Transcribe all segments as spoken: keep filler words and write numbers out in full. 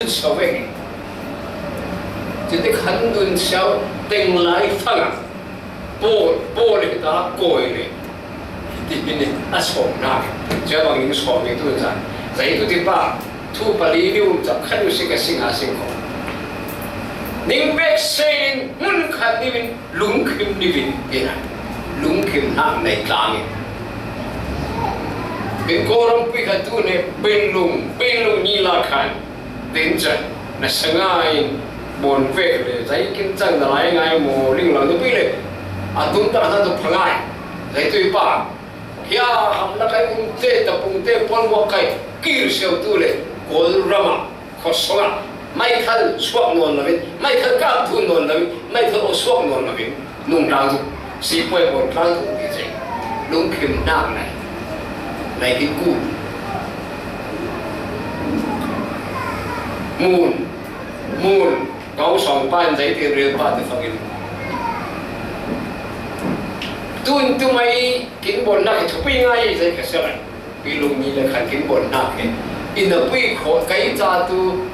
sau ve. Citi khan dun sau teng lai fanga. Paul, Paul hi ta koi le. Ti ni a sawm na. Cia bangin sawm ni tu zan. Zai tu ti pa. Thu pali ni um chak khan u si ka sing a sing ko. Ning bek se in mun khat ni min lungkhim ni min ina. Lungkhim hnak nei tlang in. Ken Kawlram pui khat tu ne Benlung, Benlung ni la khan. Ken chan na sanga in bon vek le, zai kin chan na lai ngai mo ling lang ni pui le. A tum ta na tu phangai. Zai tui pa. Hia ham na kai um te, ta pung te, pon mo kai. Kir siau tu le. Kawlrama. Khuasawng ah maithal suak nawn loin, maithal kap thu nawn loin, maithal aw suak nawn loin, nung tlang thu, sipuai pawl tlang thu ti cei, lungkhim nak nai, nai kin kul. Mun, mun, kau sawng pan zai tin ril pa te fangin. Tun tu mai kin bon nak thupi ngai zai ka selai. Pi lung ni le khan kin bon nak he. Ina pui kho kai ca tu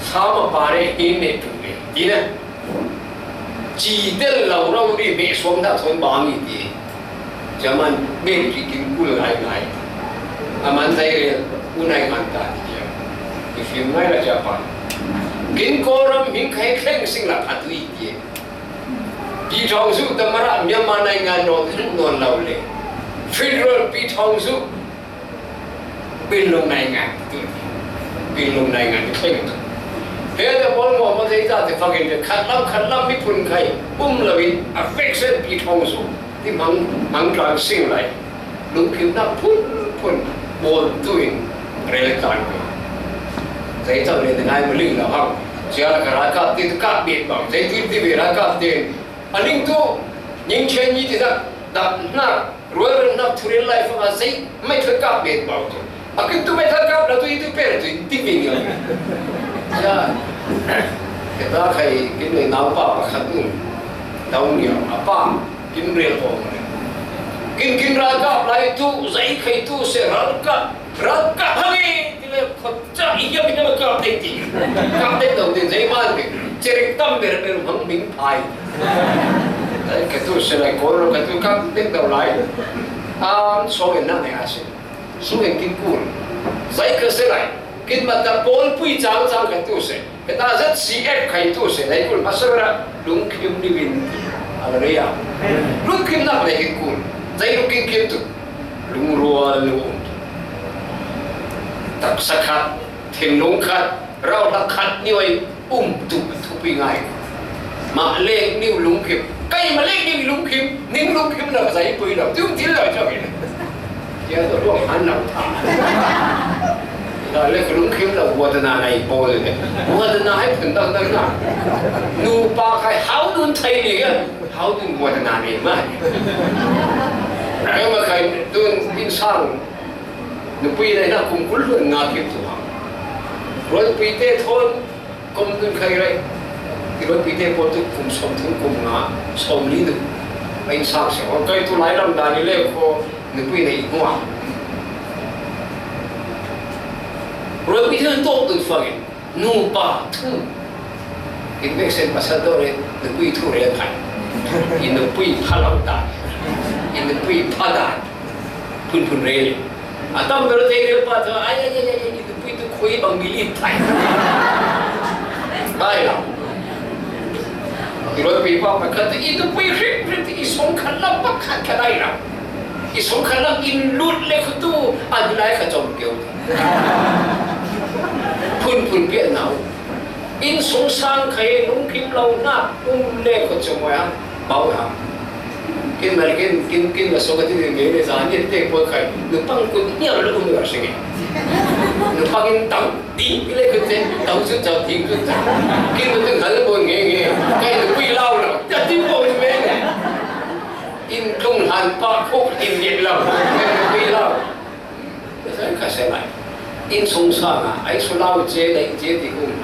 sama pare hin ne tu ne. Ina. Ci del lau rau ri me suam da thon ba mi ti. Jaman ben ki kin kul ngai ngai. Aman dai re unai man ta ti. Ki film ngai la Japan. Kin Kawlram hin khai khleng sing la kha tu i ti. Pi thong su ta mara Myanmar nai ngan no tu no lau le. Federal pi thong su. Benlung nai ngan tu. Benlung nai ngan tu. He ta bol mo mo te ta te fakin te khat lam khat lam mi pun khai. Um la win affection pi thong su. Ti mang mang tlang sing lai. Lungkhim na phun phun bol tu in rel tlang. Zai tau le ngai ma ling la hang. Sia la ka ra ka ti ka bi bang. Zai ti ti bi ra ka ti. A ling tu ning chen ni ti da da na. Ruai run nak thuril lai fanga sei mai thut kap bet bau tu. A kin tu mai thut kap la tu i tu per tu i ti ving ya. Ya. Ke ta khai kin nei nau pa pa khat nu. Tau ni a pa kin rel ko. Kin kin ra kap lai tu zai khai tu se ra kap. Ra kap hang i ti le khot cha i ya kin ma kap te ti. Kap te tau te zai ma te. Cherik tam ber ber hang ming phai. Ai, ka tu se lai ko ro ka tu ka ding dau lai. A, so en na ne a se. Su en kin kul. Zai ka se lai. Kin ma ta Paul pui chang chang ka tu se. Ka ta zat si et kai tu se. Lai kul ma se ra. Lungkhim ni win. Hallelujah. Lungkhim nak lai kin kul. Zai lungkhim kim tu. Lungrual lung. Tak sakat. Thinlung khat. Rau la khat ni wai um tu thupi ngai. Ma lek ni lungkhim. Kai ma lek ni lungkhim. Ning lungkhim na zai pui lo. Tiu til lo chau ni. Tia to lo han lo ta. La lek lungkhim lo wa ta na nai pol. Wa ta na hai pun ta ta na. Nu pa kai hau dun thai ni ga. Hau dun wa ta na ni ma. Ai ma kai dun bin sang. Nupui nei na kum kul hlun nga kim tu ha. Ruai pui te thon kum dun khai rai. Ruai pui te pon tu kum som thum kum nga som li du. Ai sak se. Ong kai tu lai lam da ni le ko nupui nei hua. Ruai pui te tok tu fangin. Nupa thu. Kin bek sen pasal dawh le nupui thu rel khai. I nupui pha lo ta. I nupui pha ta. Phun phun rel. A tam bel te rel pa ta. Ai ai ai ai i nupui tu khui bang mi li thai. Bai la. I roi pi pa pa khat i nupui rip rip i song khat lam pa khat khat ai la. I song khat lam in lut le khu tu a lai kha chom keu. Phun phun pian nau. Inn sung sang khai lungkim lo na um le ko chawmawia bau ha. Kin mal kin kin kin la so ka ti ni le za ni te ko khai nu pang kut ni lo um lo singi. Nu pang in tang ding le ko te tau su chau ding su chau. Kin nu hal bo nge nge kai nu pui lau lo. Ya ti bo me. In tung han pa khok in ni lo. Kai nu pui lau. Ka se lai. Inn sung sang a ai su lau che dai che ti kum.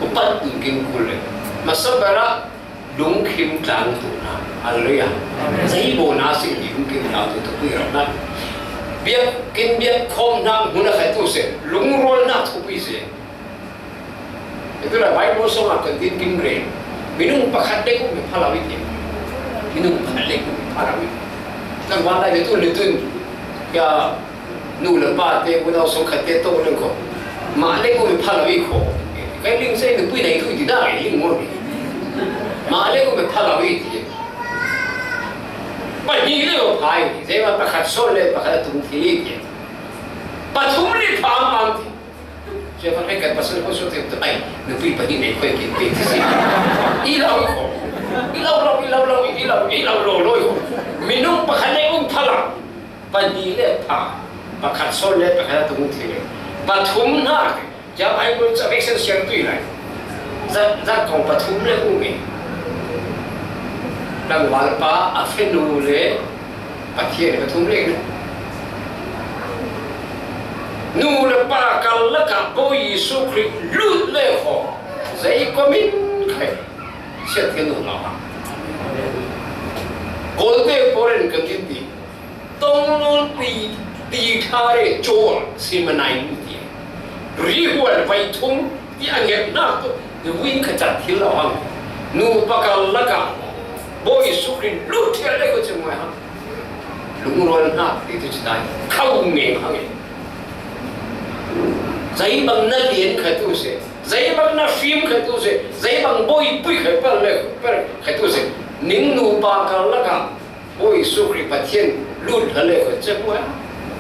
Upat tu kin kul le. Masa bara lungkhim tlang tu na. Hallelujah. Zai bo na si lungkhim tlang tu tu pui ram na. Biak kin biak khom na huna khai tu se. Lungrual na tu pui se. Tuna Bible sungah kan din kim re. Minung pakhat le um pha lo i ti. Minung pakhat le um pha lo i ti. Tlangval lai le tu le tun. Ya nu le pa te, unau sung khat te to le ko. Mah le um pha lo i ko. Kai ling se nu pui nai tu i ti da i ling mo ni. Mah le um pha lo i ti. Pahnih le pha i ti. Zeima pakhat sawl le pakhat a tung thei i ti. Pathum le pha am ti. Sia fa kai kan pasal ko so te to ai, nu pui pahnih nei khoi kin pe ti si. I lo ko. I lo lo, i lo lo, i lo, i lo lo lo ko. Minung pakhat le um pha lo. Pahnih le pha. Pakhat sawl le pakhat a tung thei le. Pathum na. Ja Bible cha veksen siam tui lai. Za, za kong pathum le um e. Tlangval pa a fe nu le Pathian pathum le nu le pa kal lakah Bawi Jesu Khrih lut le kho. Zei komin khai. Siat ke nu la. Kolte poren ka kiti. Tonglul pi, pi thare chol simanai mu ti. Rihual vai thum ti a ngetna tu, the win ka chat thil lo hang. Nu pakal laka, Bawi Jesu Khrih lut thil le ko chimai hang. Lungrual na ti tu chitai. Khau nge hang e. Zei bang na lien kha tu se. Zei bang na fim kha tu se. Zei bang Bawi pui kha pal le, pal kha tu se. Ning nu pakal laka. Bawi Jesu Khrih Pathian lut hla le kho che pua.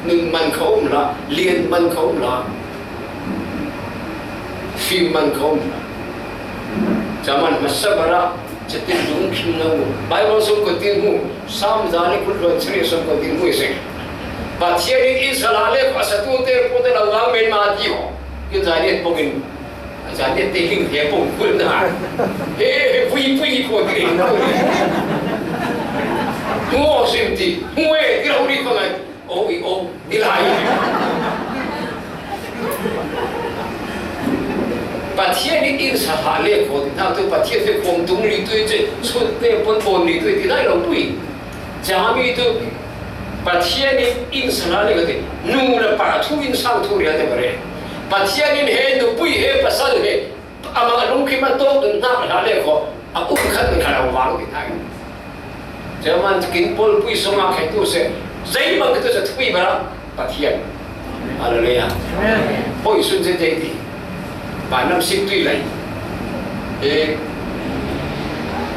Nun man kho um la, lian man kho um la. Fim man kho um la. Chaman masa bara, chatin lungkhim na mu. Bible sung ko tin mu, Sam za le kul ron chari sung ko tin mu se. Pathian in Israel le pasatu te po te la wa men ma ti ho. Kin za le pogin. A chan te te ling he pong kul na. He, he, pui, pui, pui, pui. Ngo sim ti, ngo e, ti lo ri ko ngai. O, i, o, ti lai. Pathian in in sa ha le ko ti na tu Pathian te kong tung li tu che, sun te pon pon li tu ti lai lo pui. Chami tu Pathian in in sana le kati, nu le pa thu in sang thu ria te bare. Pathian in he nupui he pasal he, ama lungkim a tok dun nak la le ko, a um khat dun khat a wang di thai. Chaman kin pol pui song a khai tu se, zei bang tu se thui bara, Pathian. Hallelujah. Amen. Poi sun se zei di. Ba nam sik tui lai. E,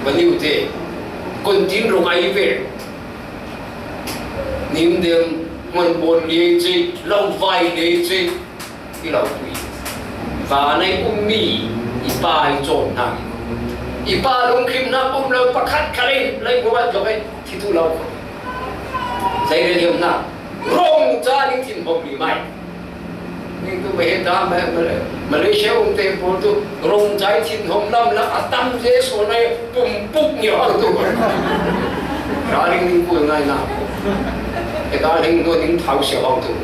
ba niu te. Kon tin rong ai ve. Nim dem mon bon liei chi, lau vai liei chi, i lau pui. Vanai um mi, i pa i chon na. I pa lungkhim na um lo pakhat khalei, lai ko wat lo kai, thi tu lau. Sai re liam na. Rong cha ning thin hom li mai. Ning tu Malaysia, Malaysia um te pol tu rong chai thin hom lam la a tam je so nai pum puk ni hong tu. Ra ling ning pul ngai na. E ta ling no ning thau sia hong tu.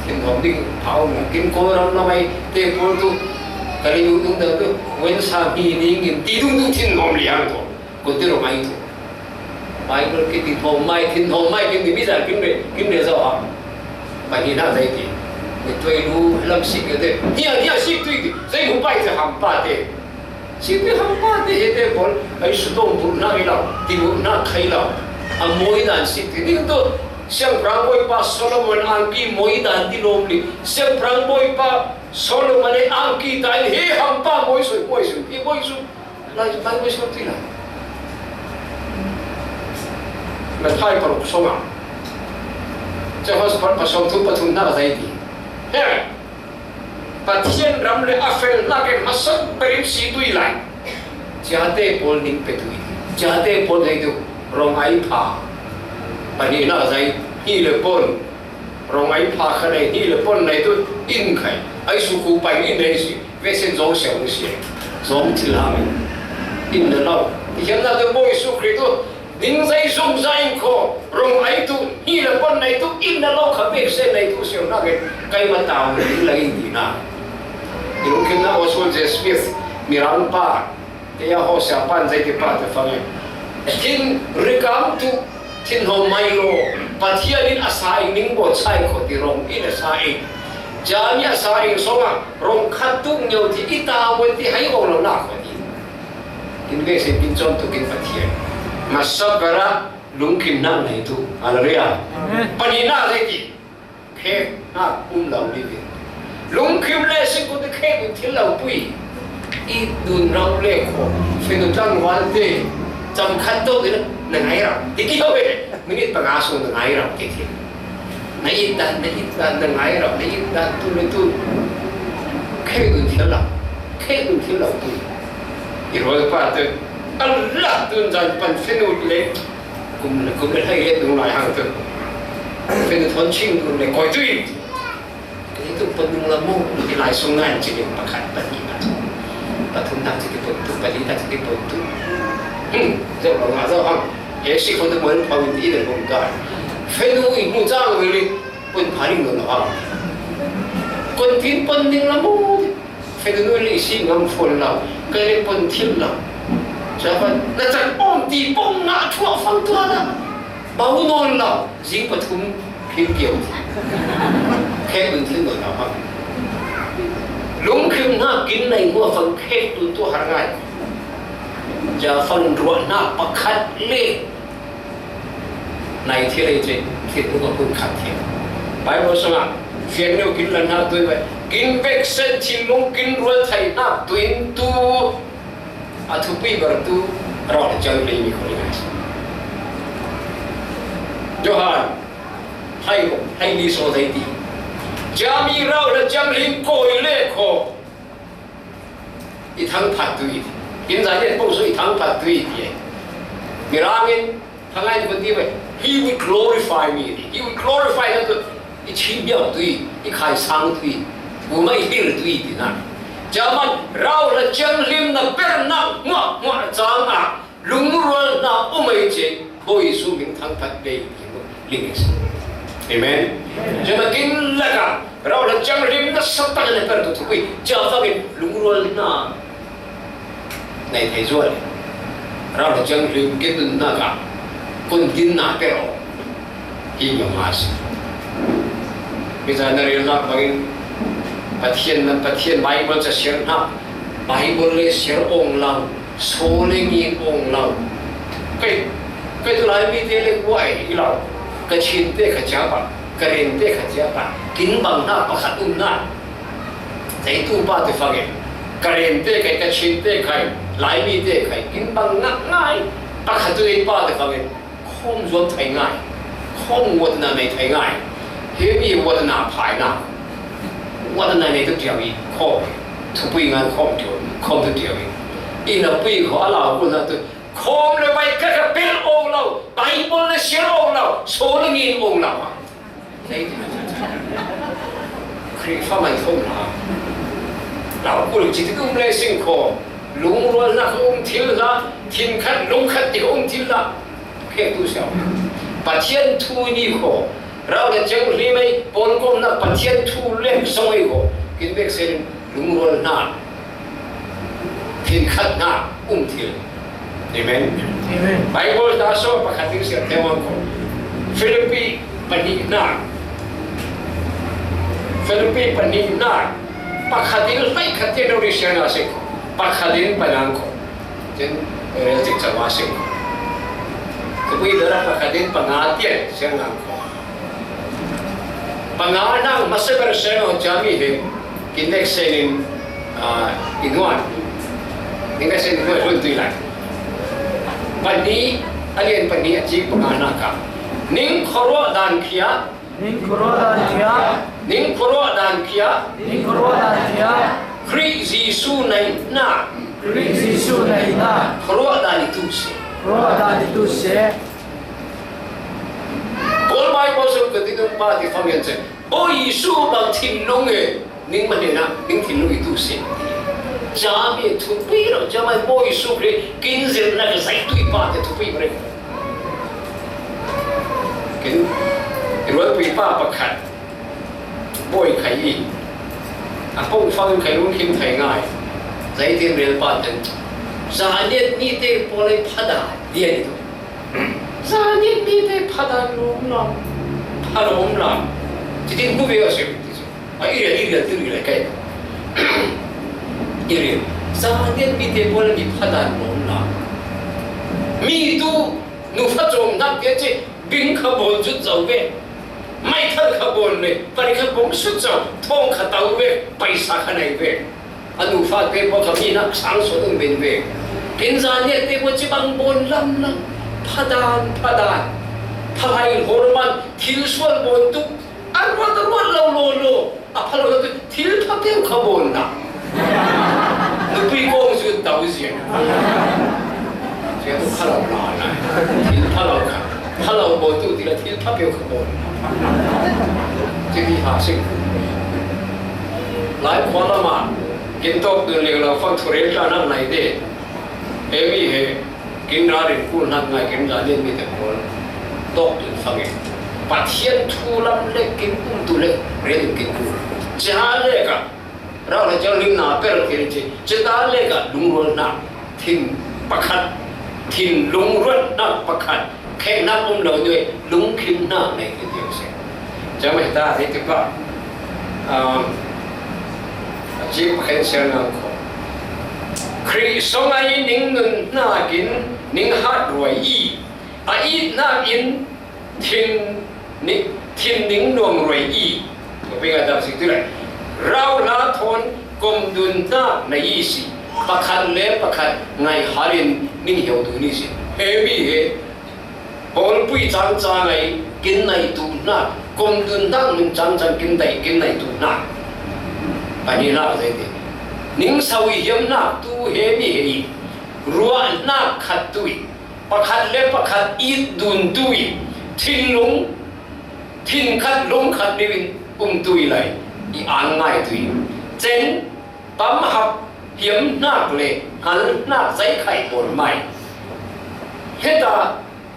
Thin hom ding thau ning kin ko ram na mai te pol tu. Kali yu dung da tu wen sa mi ning in ti dung tu thin hom liang tu. Ko ti rong ai tu. Bible ki ti thom mai, thin thom mai, ki ti mi za kim re, kim re za ha. Ba ni na zai ti. Ni tui lu lam sik ke te. Ni a, ni a sik tui ti. Zai hu pai te ham pa te. Sik tui ham pa te he te bol. Ai su tong bu na i lau. Ti bu na khai lau. A moi dan sik ti. Ni to. Siang prang boi pa Solomon ang ki moi dan ti lom li. Siang prang boi pa Solomon ang ki dan he ham pa moi su, moi su, ki moi su. Lai, lai, lai, lai, lai. Matthai paruk sawm a. Chahos par pasawm thum pathum na zai ti. He. Pathian ram le a fel na ke masak berin si tui lai. Chiate pawl ning pe tui. Chiate pawl nei tu. Rong ai pha. Pani na zai. Hi le pawl. Rong ai pha kha nei hi le pon nei tu in khai. Ai su ku pai in nei si. Ve sen zong siang ni si. Zong thil ha mai. In le lau. Ti hiam na tu Bawi Jesu Khrih tu. Ning zai zong zai in kho. Rong ai tu hi le pon nei tu in le lau kha ve sen nei tu siang na ke. Kai ma tau ning la in ti na. Ti lungkim na Oswald J. Smith. Mirang pa. Te ya ho sia pan zai te pa te fang e. Thin rikam tu, thin ho mai lo. Pathian in a sa ing ning bo chai kho ti rong in a sa ing. Jamia sa ring sawng ah rong khat tuk nyo ti i ta wan ti hai ong lo na kho ti. Kin ve sen kin chom tu kin Pathian. Masa bara lungkim na nei tu. Hallelujah. Amen. Pani na le ti. Khek na um lo ni ve. Lungkim le sin ko te khek un thil lo pui. I dun rau le kho. Fe nu tang wan te. Cham khat to de na ngai ra. Ti ki ho ve. Minute pa nga sung na ngai ra ke ti. Na it dan, na it dan, na ngai rap, na it dan, tu le tu. Khek dun thil lau, khek dun thil lau tu. I rual pa te, a la tun zan pan fenu le, kum le, kum le hai le dung lai hang tu. Fenu thon ching dun le koi tu i. Kei tu pan dung la mo, i lai sung ngan chi le pakhat, pahnih, pathum. Pathum na chi ki pon tu, pali na chi ki pon tu. Hmm, zau lo nga zau hang. E si ko tu mo pa win ti le mo ka. Fenu i mu zang le. Pun pha ring lo na ha. Kon tin pon ding la mo. Fe nu li si ngam phone lo. Ka ri pon thil lo. Cha pa na chan pon ti pon na thua fang tua na. Ba u non lo. Zing pathum phil kiau. Khek dun thil lo na ha. Lungkhim na kin nei hua fang khek dun tu har ngai. Cha fang ruah na pakhat le. Nai thil ei che, thil nu ka pun khat thil. Bible sung ah, fiang neu kin lan hak tui bai. Kin vek sen thil lung kin rual thai hak tui tu. A thupui bar tu, rau le chang le ni ko ni. Johan, hai ko, hai ni so thai ti. Jami rau le chang ling koi le ko. I thang phat tu i. Kin zai len pong su i thang phat tu i ti. Mirangin, thang ai kun ti bai. He will glorify me. He will glorify na tu. I chin biau tu i. I khai sang tu i. Bu mai hir tu i ti na. Jaman rau la chang lim na ber na ngua ngua chang a. Lungrual na um ei che, Bawi Jesu min thangphat bei ti mu ling ei se. Amen. Amen. Cuma kin laka, rau la chang lim na satak na per tu thui, cha fangin lungrual na nei thei zual. Rau la chang lim kin na ka, kun din na per o. Hi nyo mas. Bisa na ril na bangin Pathian na Pathian Bible cha share na, Bible le share ong lang. Saw le ngin ong lo. Kei, kei tu lai mi te le kuai i lo. Ka Chin te ka chia pa, ka ren te ka chia pa. Kin bang na pakhat um na. Tei tu pa te fang e. Ka ren te kai, ka Chin te kai, lai mi te kai. Kin bang na ngai. Pakhat tu ei pa te fang e. Khawm zuam thei ngai, khawm uatna nei thei ngai. Hi mi uatna phai na, uatna nei tu tiau i khawm, thupui ngan khawm tiau, khawm tu tiau i. I na pui kho a lau kun na tu, khawm le vai ka ka pel ong lau, Bible le share ong lau, saw le ngin ong lau. Khrihfa man khawm la. Lau kul ci ti kum le sing kho. Lungrual na khawm thil la, thin khat, lung khat ti khawm thil la. Khek tu siau. Pathian thu ni kho. Rau le cheng hli mai, pon kom na Pathian thu le song i kho. Kin bek sen lungrual na. Thin khat na um thil. Amen. Amen. Bible ta so pakhat ding siam thei wang ko. Philippi pahnih na. Philippi pahnih na. Pakhat ding pai khat te do ri siam na se ko. Pakhat ding pa nang ko. Tin rel tik chawa se ko. Ko pui dara pakhat ding pa nga tian siam nang ko. Panga nang masa ber seno jami he, kin nek senin, ah, inuan. Kin nek senin inuan hun tui lai. Pani, alien pani aci panga naka. Ning khorwa dan kia. Ning khorwa dan kia. Ning khorwa dan kia. Ning khorwa dan kia. Khrih Jisu nai na. Khrih Jisu nai na. Khorwa dan itu se. Khorwa dan itu se. Paul Bible sung ka ti nung pa ti fang yan se. Bawi Jesu bang thinlung e, ning man na, ning thinlung i tu sin. Jami thupui lo, jami Bawi Jesu Khrih, kin zirna ka zai tui pa te thupui mare. Kin, i rual pui pa pakhat. Bawi khai i. A pong fang khai lung kim thai ngai. Zai tin rel pa ten. Zaniat ni te polai phada, dia ni tu. Zaniat ni te phada lum lam. Pha lum lam. Ti tin hu ve a se. A i rian, i rian tu ni le kai. I rian. Sa den mi te pol mi phadan lo na. Mi tu nu fa chom nak te che bing kha bon chu chau ve. Mai thal kha bon le, pari kha bong su chau, thong kha tau ve, paisa kha nai ve. A nu fa te pol kha mi nak sang so dun ben ve. Kin za ne te pol chi bang bon lam lam. Phadan, phadan. Phalai horman, thil sual bon tu. A ruat, a ruat lo, lo, lo. A pha lo, lo, thil pha peuh kha bawl na. Nupui kawng zu tau zian. Zian tu pha lo la na. Thil pha lo kha. Pha lo bawl tu ti la thil pha peuh kha bawl na. Ci mi ha sing. Lai khua lama. Kin tawk dun leng lo fang thu rel tla nak nai de. He mi he. Kin ralrin kul hnak ngai kin ralrin mi te pawl tawk tun fangin Pathian thu lam le kin um tu le rel in kin kul. Ciha le ka rau le ciang lim na per kiri ci. Cita le ka lungrual hnak thin pakhat, thin lungrual hnak pakhat, khek hnak um lo nui lungkhim hnak nei kiri se. Ciang mai ta hei ti pa. Um, a ci pakhen siang nang ko. Khrih song ai ning nun hnakin ning hat ruai i, a it hnakin thin ni, thin ning nuam ruai i. Ko pe nga dam sik tu lai. Rau hla thon kom dun hnak na i si. Pakhat le pakhat ngai halin ning hiau dun i si. He mi he. Pawlpui cangcang ai kin nai tu hna, kom dun hnak nun cangcang kin nai, kin nai tu hna. Pani hnak zei ti. Ning sau i hiam hnak tu he mi he i. Ruah hnak khat tu i. Pakhat le pakhat it dun tu i. Thinlung, thin khat lung khat ni in um tu i lai. I an ngai tu i. Cen Pam hap hiam hnak le hal hnak zei khai pawl mai. Heta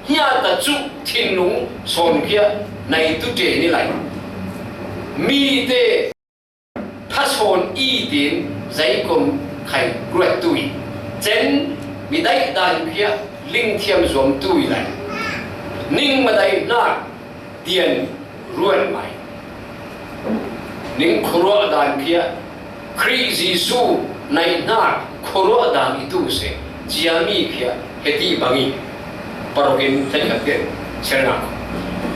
hia ta cu thinlung sawn khia nei tu ṭe ni lai. Mi te pha sawn i tin zei kom khai ruat tu i. Cen mi daih dan khia ling thiam zuam tu i lai. Ning ma daih hnak tian ruat mai. Ning khuaruah dan khia Khrih Jesuh naih hna khuaruah dan i tu seh, ciami khia heti bang i paruk in theih khat tian ser hna.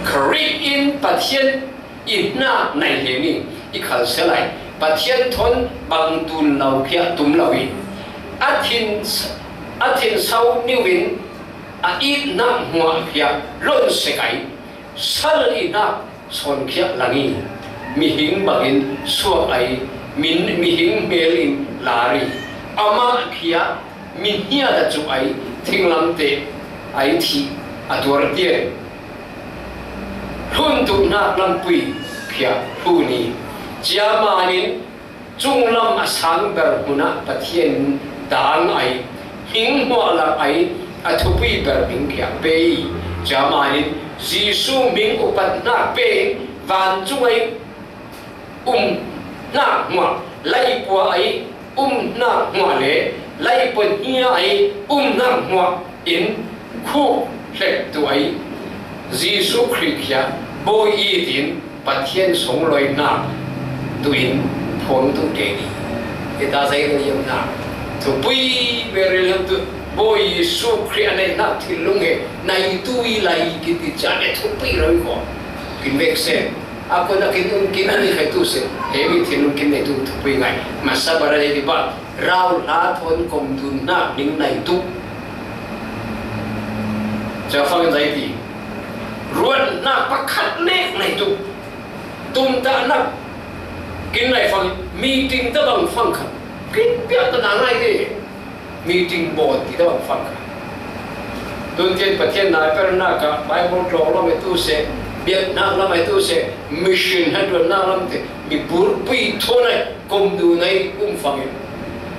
Khrih in Pathian i hna naih hlei ning i khal se lai. Pathian thawn bang tun lo khia tum lo i a thin, a thin sau niu in a it hna hmuah khia lon se kai. Sal i hnak sawnkhiah lang i mihing bangin suak ai, min, mihing hmel in lar i amah khia mi hniat a cuh ai, thinglamteh ai thih a tuar tian hlun duhnak lampui khia hlun i ciaman in Cunglam a sang ber hmun ah Pathian dang ai, hing hmuah lak ai, a thupui ber hming khiak pe i, ciaman in Jesuh hming upatnak pe in vancung ai umnak hmuah, laipua ai umnak hmuah le laipua hnia ai umnak hmuah in khuk hlek tu ai Jesuh Khrih khia bawi i tin Pathian sunglawinak tu in phuang tu te ni. Hita zei lo yam na thupui berel yam tu bawi Jesuh Khrih a neihnak thinlung he nai tu i lai kiti ca ne thupui lo i ko kin vek se. A ko na kin um kin ni khai tu se. He mi thinlung kin nei tu thupui ngai. Masa bara le di ba. Rau hla thawn kom tunnak ning nai tuk. Cafang in zai ti. Ruatnak pakhat nek nai tuk. Tumtahnak kin lai fang, meeting ta bang fang kha. Kin piak ta na ngai te. Meeting bawn ti ta bang fang kha. Tun tian Pathian nai pernak ah Bible tlawng lam ai tu se, biaknak lam ai tu se, mission hatuannak lam te, mi burpui thawn ai. Kum du nai um fangin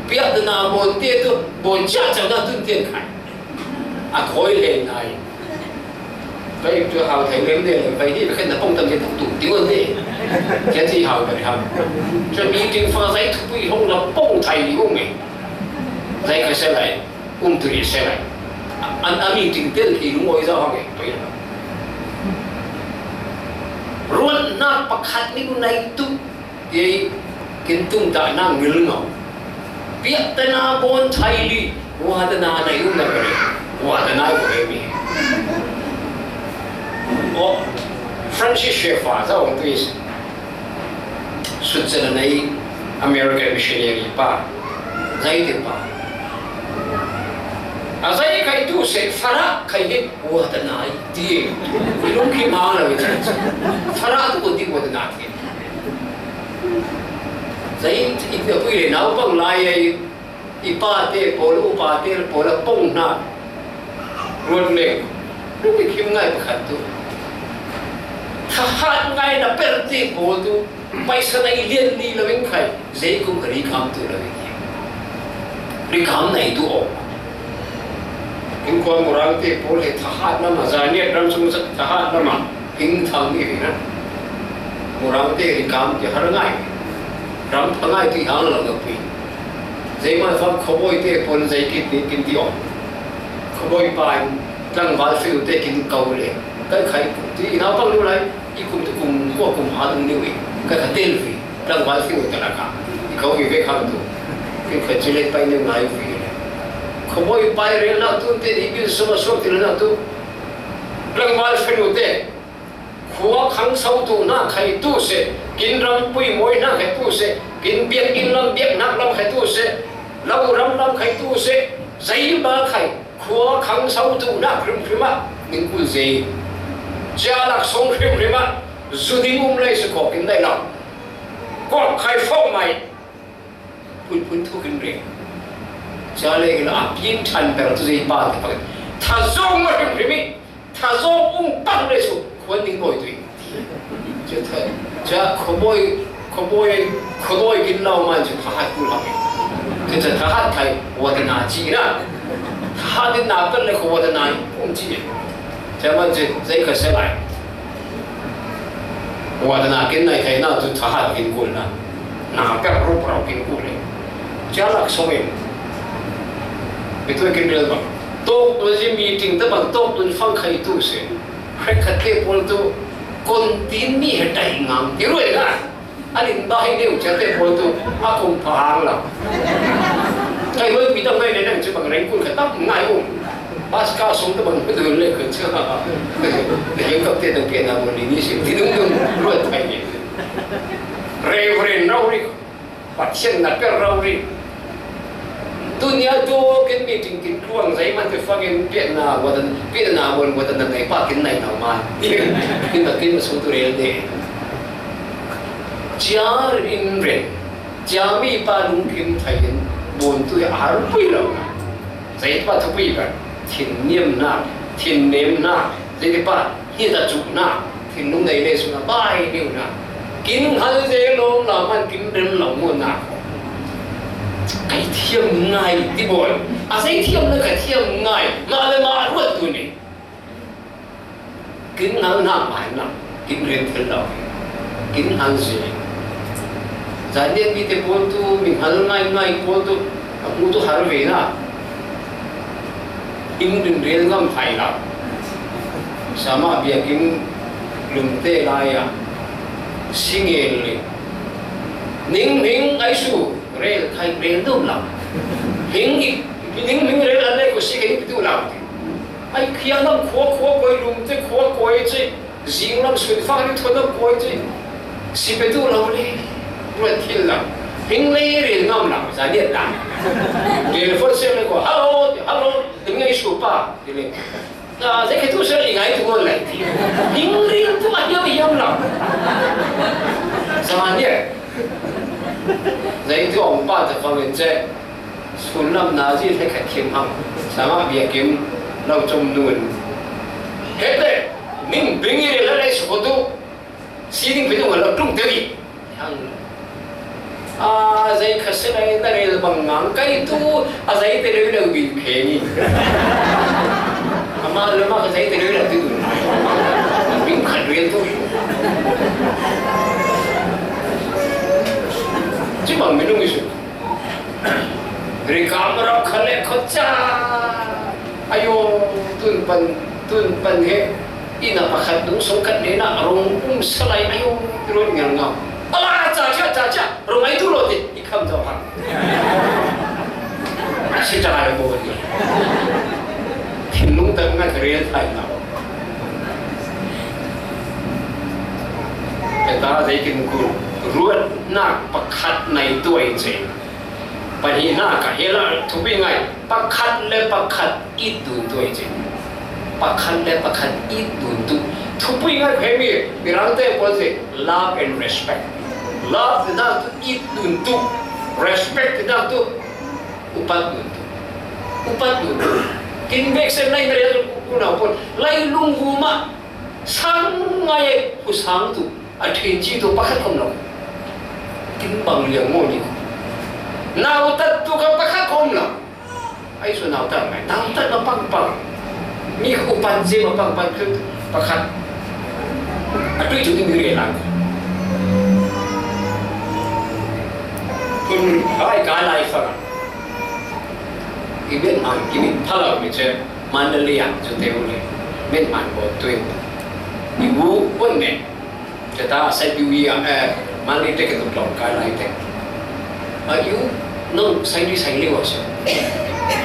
piak na bon te tu bon cia cia na tun tian khai. A khoi le nai. Vai tu hau thai lem ne, vai ni khen na pong tam ke tu tu ti ngon ne. Kian si hau bai hau. Cho mi ting fa zai tu pui hong la pong thai li um e. Zai ka se lai, um tu ri se lai. An a mi ting tel ki lung oi za hong e. Ruatnak pakhat ni nai tu Ei, kin tungtahna ngilngo. Piahtana bawn thai li, watana na yung na kare, watana ko emi. O, Francis Schaeffer, za ong tuis. Switzerland ei American missionary pa, zai te pa. A zai kai tu se, fara kai he, watana i ti. Ilung ki ma la wi. Fara tu ko di watana ti. Zai i, i pui le naupang lai ei, i pate pawl, u pate pawl a pawng hna ruat leng. Nung i khim ngai pakhat tu. Thahat ngai na per te pawl tu. Paisa na i lian ni lo in khai. Zei kum ka ri kham tu lo in. Ri kham na i tu o. Kin kuan murang te pawl he thahat na ma, zaniat ram sung sa thahat na ma. Hing thang ni na. Murang te ri kam te har ngai. Ram pha ngai ti hang lo na pui. Zei ma fam khoboi te pon zei kit ni kin ti om. Khoboi pa in tlangval fiu te kin kau le. Kai khai ti na pang lu lai. I kum tu kum ko kum ha dung ni wi. Kai kha tel wi. Tlangval fiu te na ka. I kau wi ve khang tu. Kin khai chile pai ni ngai wi le. Khoboi pa i rel na tu te ni bil suma sua ti na tu. Tlangval fiu te. Khua khangso tu hna khai tu se, kin ram pui mawi hna khai tu se, kin biak inn lam biak nak lam khai tu se, lo ram lam khai tu se, zei ba khai, khua khangso tu hna hrim hrim ah, ning kul zei. Cia lak song hrim hrim ah, zu ding um lei se kawk in dai lam. Kawk khai fo mai. Phun phun thu kin reng. Cia le ila a piang ṭhan ber tu zei pa te pakin. Tha zawng ma hrim hrim i. Tha zawng um pak le su. Khuan ding bawi tu i. Cia tha, cia khawbawi, khawbawi, khawbawi kin lau man cu thahat kul hak i. Cia cia thahat khai watana ci na. Thahat in na pel le khaw watana i um ci i. Cia man cu zei ka se lai. Watana kin nai thei na tu thahat kin kul na. Na pek rup rau kin kul le. Cia lak song in. Bitu kin rel bang. Tok tu zi meeting ta bang tok tu fang khai tu se. Khrek khat te pol tu kon tin mi he tai ngang ti ruai na. Alin ba hei neu cia te pol tu a kong pha ang la. Kai hoi mi dang ngai ne nang cu bang reng kul khat tam ngai um. Bas ka sung tu bang hudun le kul cia. Te yeng kap te dang ke na mo ni ni sim ti dung dung ruat thai ni. Reverend Rau Ri. Pathian na per Rau Ri. Tunia tu kin meeting kin tluang zei man te fangin piatna watan piatna won watan na nei pa kin nai nau ma. Kin na kin sung tu rel de. Cia rin ren, cia mi pa lungkim thai in bun tu a har pui lo. Zei pa thu pui ba, thin niam na, thin nem na, zei pa hi ta chu na, thin nung nei le su na, bai niu na. Kin hal ze lo la man kin rem lo mo na. Kai thiam ngai ti bol. A zei thiam na ka thiam ngai, ma le ma ruat tu ni. Kin hal hna ngai na, kin rem thil lo. Kin hal ze. Zan lian mi te pol tu, min hal ngai ngai pol tu, a pu tu har ve na. In rin rel ngam thai lo. Sama biakin lum te lai a. Singel le. Ning ning ai su, rel thai rel dum lo. Hing i, ning ning rel a le ko si ke tu lo. Ai khia lam khua khua koi lum te khua koi che. Zing lam sun fak ni thon lam koi che. Si pe tu lo le. Ruat thil lo. Hing le rel ngam lo. Za lian lo. Telephone se le ko. Hello, hello. Ning ai su pa. Ti le. Na, zei khe tu se i ngai tu ngon lai ti. Hing ri tu a hiam hiam lam. Sa ma nia. Zei tu ong pa ta fang in che. Sun lam na zi the khat kim hang. Sa ma bia kim lau chom nun. He te, ning bing i la lai su ko tu. Si ding phe tu ngon lau tung te wi. Hang. A zei kha se lai na rel bang ngang kai tu a zei te rel lo bi khe ni. Ama lo ma ka zei te rel lo tu. Bing kha rel tu. Ci bang minung isu. Rikam rap kha le kho cha. Ayo, tun pan, tun pan he. Ina pakhat dung sung khat nena rong um salai ayo, rot ngal ngam. Ala cha cha Sa cia, rung ai tu lo ti, i kham tau hang. A si ta ai bo ni. Thinlung tang ngai ka rel thai na. Ka ta zei kin ku, ruatnak pakhat nei tuai cei. Pahnihnak ah hi la, thupi ngai, pakhat le pakhat it dun tuai cei. Pakhat le pakhat it dun tu. Thupi ngai khe mi, Mirang te pawl cei, love and respect. Love ti nak tu, it dun tu. Respect ti nak tu, upat dun tu. Upat dun tu. Kin bek sen lai na ya tu, ku na pawl. Lai lung gu ma, sang ngai, ku sang tu. A ṭhin ci tu pakhat khom lo. Kin bang liang maw ni. Nautat tu kha pakhat khom lo. Ai su nautat mai. Nautat ma pang pang. Mi kha upat zi ma pang pang kha pakhat. A tui tu ni mi re lang. Kun ai ka lai fa. I ben man, i min pha lo mi che. Man le liang cu te u le. Ben man bo tu. I u un ne. Cata sai piu i a, eh, Manlei te ka tuk tlawng kai lai te. A yu, nong sai di sai liu a si.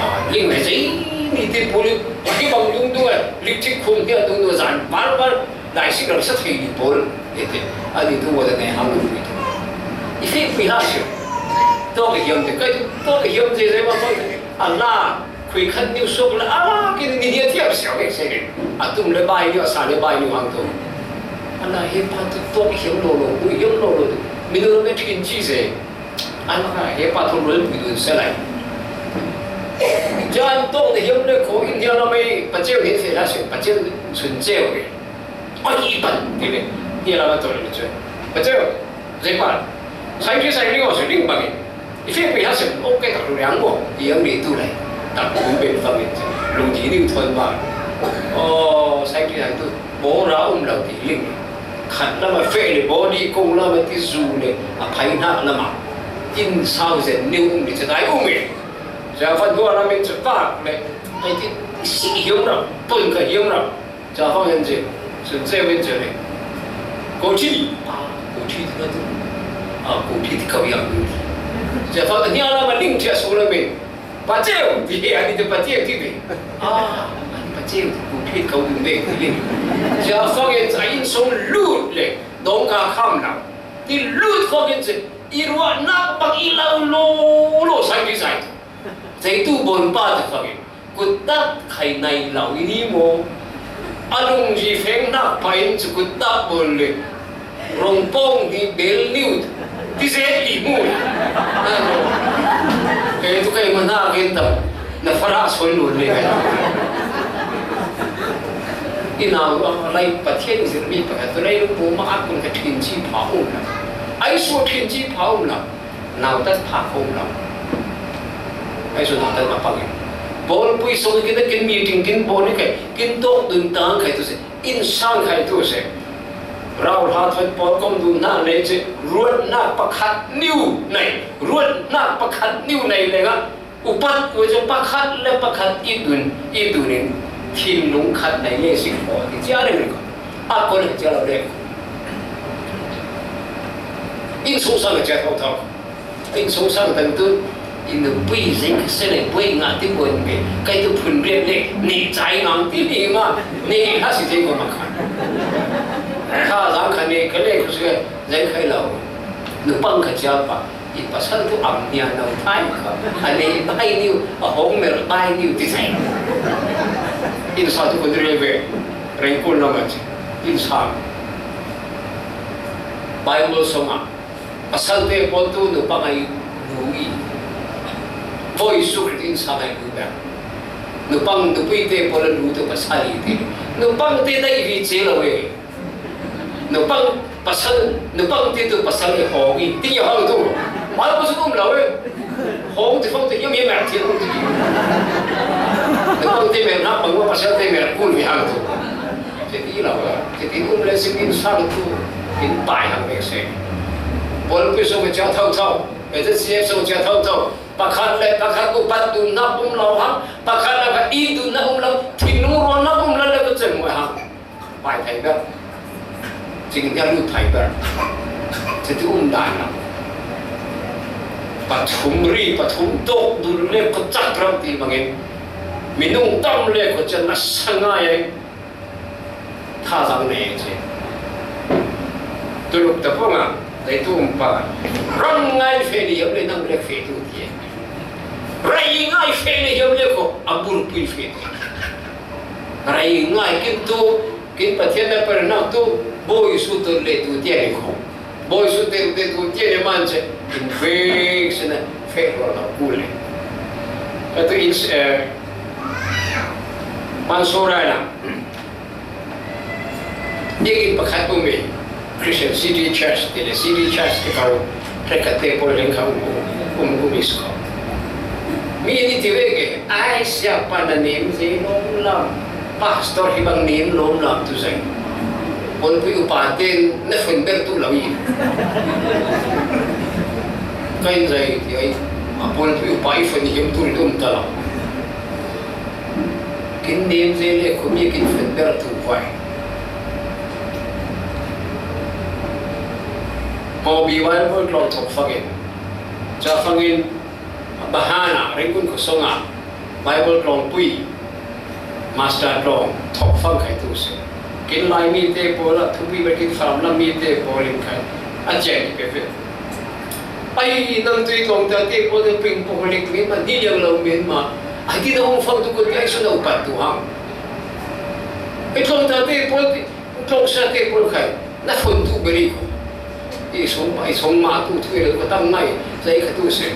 A, ling lai sai ni te puli, ki bang dung du, eh, lik tik khum dia dung du zan, bar bar, lai si gal sa thei di pol, e te. A di tu wa da ne hang lu tu. I fe pui ha si. To ka hiam te, kai tu, to ka hiam te, sai wa ko te. A la, Khui khat niu suak le, a la, kin ni hia thiam siau vek se. A tum le bai niu, a sa le bai niu hang tu. A la, he pa tu tuak hiam lo lo, ui hiam lo lo. Minu le ṭhin ci se. A la, he pa tu lo le pui dun se lai. Jan tong de hiam le ko in dia la mai, pa ceu ni se la se, pa ceu sun ceu ke. Oi, i pan, ti le. Ni la ma to le chu. Pa ceu, zei pan. Sai ki sai ni ko se ding bang. I fek pi ha sem, ok, ke tak lu yang ko. I yang ni tu lai. Tak lu ben fang ni. Lu di ni thon ba. Oh, sai ki sai tu. Bo ra um lau ti ling. Khat la ma fe le bo di kong la ma ti zu le. A phai na la ma. In sau zen ni um ni se dai um e. Ja fan dua la men se fak le. Ai ti si hiam ra. Pun ka hiam ra. Ca fang yan ce, sun ce wen ce ne. Ko ci, a, ko ci ti ka tu. A, ko ci ti kau yang tu. Ca fang ni ala ma ling cia su la me. Pa ceu, ti he, ani te pa ceu ti me. A, ani pa ceu, ko ci kau tu me, ti le. Ca fang yan ca in song lut le, dong ka kham na. Ti lut fang yan ce, i ruah nak bang i lau lo, lo sai ti sai. Sai tu bon pa ti fang yan. Kuttak khai nai lau i ni maw? A lungzi feng nak pa in cu kuttak bawl le rongpawng hi bel niu ti zet i mu. He tu kai ma nak in tam na fara soi lu le. I nau lai Pathian zir mi pakhat tu lai lu pu ma a kun ka ṭhin ci pha um la. Ai su ṭhin ci pha um la. Nautat pha khawm lo. Ai cu nautat ma pang in. Paul pui sung kin kin meeting kin pawl ni kai kin tawk dun tang khai tu se. In sang khai tu se. Rau hla thon pawl kom dun na le ce ruatnak pakhat niu nei. Ruatnak pakhat niu nei le nga upat tu ce pakhat le pakhat i dun i dun in thinlung khat nei le si ko ti cia le ko. A ko le cia lo le ko. In sung sang le cia thau thau. In sung sang tang tu, in pui zeng ka se le pui nga ti buan be, kai tu phun riat le, ni cai ngang ti ni ma, ni ha si te ko ma kha. Kha zang kha ni ka le ku se, zeng khai lo. Nu pang ka cia pa, i pasal tu am nia nau thai kha. A ne bai niu, a hong mer bai niu ti sai. In sa tu ko ri be, reng kun lo ma ci. In sa. Bible song a. Pasalte pawl tu nupang ai lu i. Voi sukrit in sa ai lu bek. Nupang nupui te pawl lu tu pasal i te. Nupang te dai vi ce lo e. Nupang pasal, nupang te tu pasal e hong i. Ti ya hong tu. Mal ko su um lo e. Hong ti fong te yam yam ti hong ti. Nupang te mer na pang pasal te mer kun vi hang tu. Citi lo, citi um le si in sa lo tu, in pai hang ve se. Paul pi so cia thau thau, e te si so cia thau thau. Pakhat le pakhat upat tu na um lo hang, pakhat le pakhat i tu na um lo, thinlung ruang na um lo le ko cem mo hang. Pai thai ber. Cing ya lu thai ber. Citi um dai na. Pathum ri, pathum dawk dul le khuacak ram ti bangin minung tam le khuacak na sa ngai ai. Thazaang nei ai ci. Tuluk ta pawng a, leitu um pa. Ram ngai fe ni hiam le nang le fe tu ti. Rai ngai fe ni hiam le ko a burpui fe tu. Rai ngai kin tu, kin Pathian na per nak tu, boi su tu le tu ti ai ko. Boi su te te tu tiene man che, in fake sina fake lo na kule. Atu in, eh, man so rai na. Dia in pakhat um e, Christian City Church, te le City Church te kau, hrekkhat te pawl leng kau um, um, um is ko. Mi ni ti ve ke, ai sia pa na nem ze nom lam. Pastor hi bang nem nom lam tu zai. Pawlpi upa ten na fun ber tu lo i. Kai zai ti ai. A pawlpi upa i fun hiam tu ri dum ta lo. Kin nem ze le ko mi kin fun ber tu vai. Ko bi vai ko lo thok fangin. Cha fangin. Bahana, Rangoon khuasawng a Bible tlawmpui, master tlawng, thawkfang khai tu si. Kin Lai mite pawl a, thupi ber kin Falam lam mite pawl in khai. A chiang i pe pe. Ai, nang tui tlawng ta te pawl te ping pong lik min ma, ni liang lo min ma. Ai, ti na hong fang tu ko ti ai su na upat tu hang. Ai, tlawng ta te pawl ti, tlawng sa te pawl khai. Na fun tu beri ko. I song pa, i song ma tu tu i lo ko tang mai, zai ka tu se.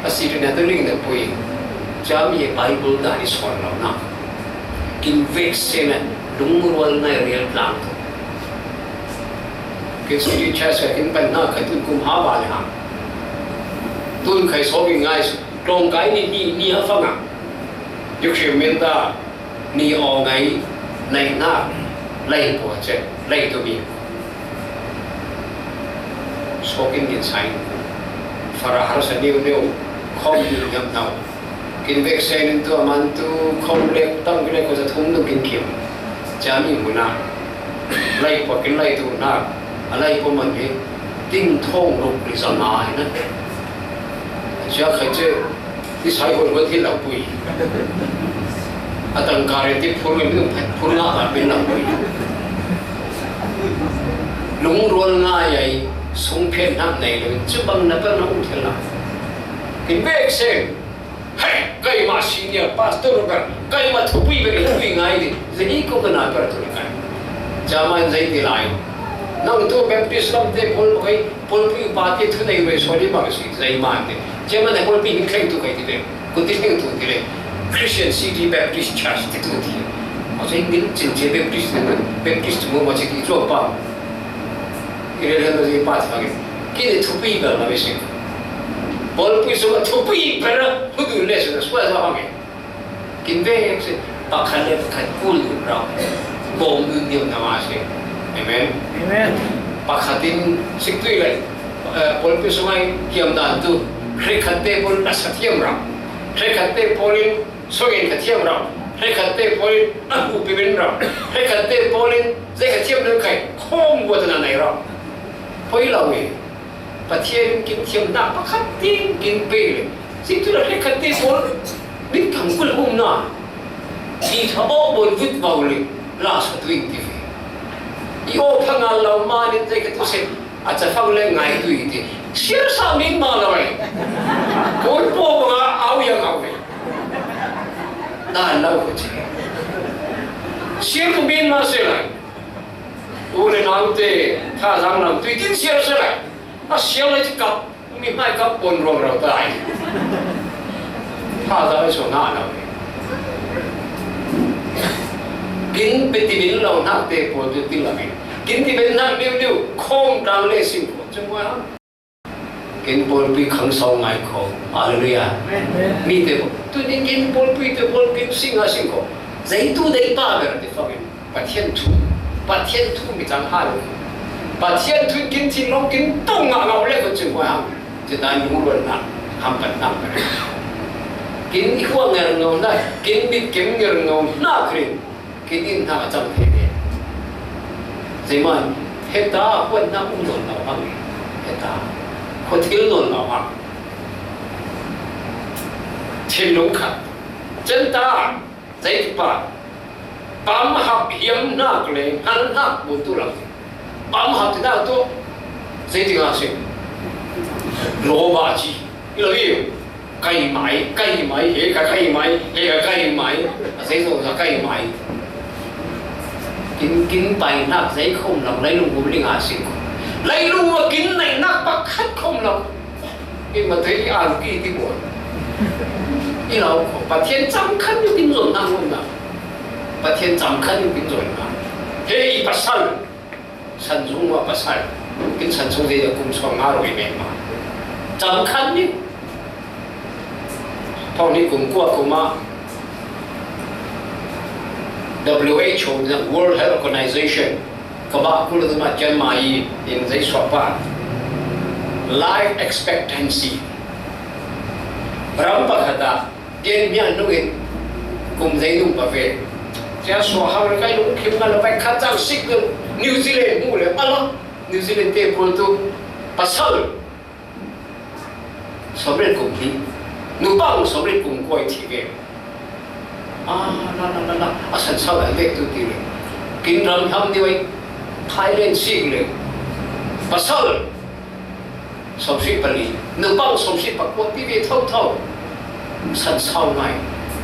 A si na tu ling na pui. Jam ye Bible da i song lo na. Kin vek se na lungrual na real plan. Kin si di cha se kin pan na ka tu kum ha ba le ha. Tun kai so kin ngai, tlawng kai ni, ni, ni ha fang a. Yuk shi min da. Ni aw ngai, lai na, lai pua che, lai tu mi. So kin kin sai. Fara har sa niu niu, khom niu nyam nau. Kin vek sen in tu aman tu, khom lek, tang lek ko sa thum tu kin kim. Cha mi mu na. Lai pua kin lai tu na. A lai pua man ni. Ting thong luk ni sa na na. Cha khai che. Ti sai hol hol thil lo pui. A tangka rian ti phur ngai, minung phat phur nga a min lo pui. Lungrual ngai ai, sung phian hnak nei lo, cu bang na per na um thil lo. Kin vek sem. Hei, keimah senior pastor ka, keimah thupui ber in pui ngai ding. Zei ko ka na per tu ngai. Ca man zei ti lai. Nang tu Baptist lam te pawl pakai, Pawlpi upa te thunei rei sual i bang si, zei man te. Cia man a pawlpi hing thleng tu kai ti le, ku ti hing tu ti le, Christian City Baptist Church ti tu ti. Ma zei min cin cia Baptist ni, Baptist mu ma cia ki zuak pa. I rel hel ma zei pa ti fangin. Ki ni thupi bel ma si. Pawlpi sung a thupi bel a, hudu le sung a sual za fangin. Kin vek si, pakhat le pakhat kul dun rau. Bawm dun diam na ma si. Amen. Amen. Pakhat in sik tui lai. Eh, pawlpi sung ai kiam dan tu. Hrekhat te pawl na sa thiam rau. Hrekhat te pawl in sung in ka thiam rau. Hrekhat te pawl in a hu pi bin rau. Hrekhat te pawl in zei ka thiam le kai. Khom gua ta na nai rau. Poi lau nge. Pathian kin thiamnak pakhat ding kin pe le. Sing tu la hrekhat te pawl min thang kul um na. Ti tha aw bawl vut vau le. La sa tu ing ti ve. I aw pha ngal lo ma nin zei ka tu se. A ca fang le ngai tu i ti. Siar sa min ma lo ai. Koi po ba nga au yang au ve. Dan lo ko che. Siar tu min ma se lai. U le nau te tha zang lam tu i tin siar se lai. A siar le ci kap. Mi hmai kap pon ruang rau tai. Tha za ai so na na. Kin pe ti min lo na te pon tu ti la mi. Kin ti min na liu liu khom tang le sim ko chung wa. Kin pawlpi khang sau ngai ko. Hallelujah. Amen. Mi te ko. Tu ni kin pawlpi te pawlpi sing a sing ko. Zei tu dei pa ber te fa kin. Pathian thu, Pathian thu mi cang ha lo. Pathian thu kin thin long kin tong ngah ngau le ko chin hua hang. Ci ta lungrual na, hampat na. Kin i hua ngar ngau na, kin mit kin ngar ngau na krin. Kin in na cang the ne. Zeman, heta hua na um non lau hang. Heta, hua thil non lau hang. Thinlung khat. Centa, zei pa. Pam hap hiam nak le, hal nak bun tu lam. Pam hap ti nak tu, zei ti nga si. Lo ba chi. Ilo i. Kai mai, kai mai, he ka kai mai, he ka kai mai. A zei zo za kai mai. Kin, kin pai nak zei khom lam, leilung bum ling a si. Leilung ma kin nei nak pakhat khom lam. I ma thei i an ki ti buan. I lau ko, Pathian cham khat ni kin zon na ngun na. Pathian cham khat ni kin zon na. Hei pasal. San zung wa pasal. Kin san zung de kum song nga roi me ma. Cham khat ni. Thong ni kum kua kum ma. W H O, the World Health Organization. Ka ba kul tu ma chian ma i in zei suak pa. Life expectancy. Ram pakhat a, gen mian nung in kum zei nung pa ve. Cia suak hau le kai lung khim ngal le pai khat chang sik le New Zealand mu le ala. New Zealand te pul tu pasal. Somriat kum hi. Nupang somriat kum kua i thi ve. A, na, na, na, na. A san sau lai vek tu ti le. Kin ram ham ni wai. Thailand sik le. Pasal. Somsui pali. Nupang somsui pakua ti ve thau thau. San sau ngai.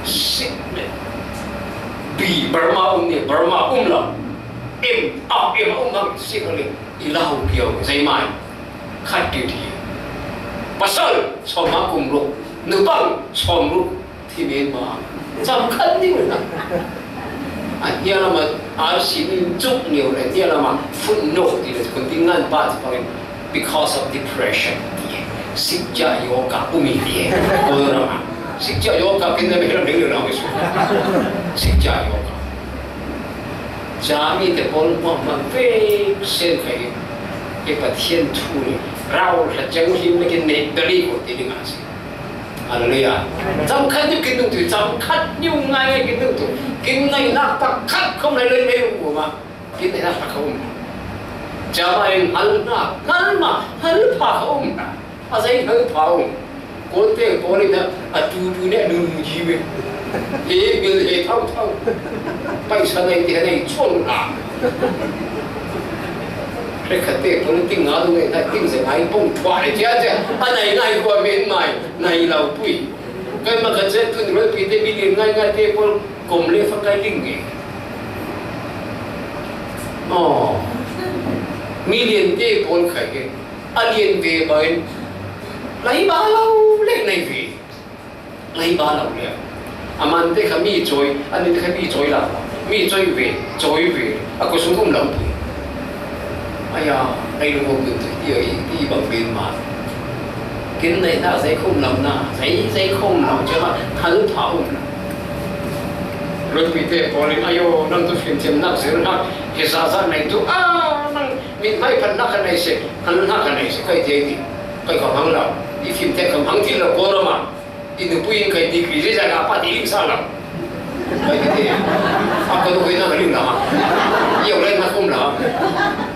Sik le. Bi Burma um ni, Burma um la. Em, a, em um bang sik le. I lau kiau zei mai. Khat ti ti. Pasal sawm nga kum ruk, nupang sawm ruk thi men ma. Cham khat ni na. A hnia lama R C ni chuk ni le hnia lama footnote ti le kun ti ngan pa ti pangin because of depression ti. Sikja yoga umi ti. Ko lama. Sikja yoga kin na me lam le lam. Sikja yoga. Chami te pawl hmuahhmuah vek sen kha hi. Hi Pathian thu ni rau hla chang him le kin nei dali ko ti ding a si. Hallelujah. Cham khat ni kin nung tu, cham khat ni ngai ngai kin nung tu. Kin ngai nak pakhat khom lai lai mai um ma. Kin ngai nak pakhat um. Chama in hal na, hal ma, hal pha um. A zei hal pha um. Kolte pawl in a tu tu ne nu nu ji ve. He bil he thau thau. Paisa nei ti nei chuang la. Hre khat te pawl ting nga lu nei ta ting ze ngai pong thua le tia tia. A nei ngai kua men mai, nei lau pui. Kai ma khat ze tun roi pi te million ngai ngai te pawl kom le fa kai ling nge. Oh. Million te pawl khai ke. A lian ve bangin, lai ba lo le nei ve. Lai ba lo le. A man te kha mi chawi, a nin kha mi chawi la. Mi chawi ve, chawi ve. A ko sung um lo pui. Aya, ai lo ngom dun ti ai, ti bang ben ma. Kin nei na zei khom lo na, zei, zei khom lo, chama, hal pha um na. Rugby te pawl in, ayo, nang tu fimthiam nak zir nak, hi za za nei tu, a, nang, Mit mai phan nak a nei se, phan nak a nei se, kai te ni. Kai ka hmang lo. I fim te ka hmang thil lo ko rama. I nupui in kai degree le za ka pa ti lim sa lo. Kai te. A ko ko na lim la. I au lai na kum la.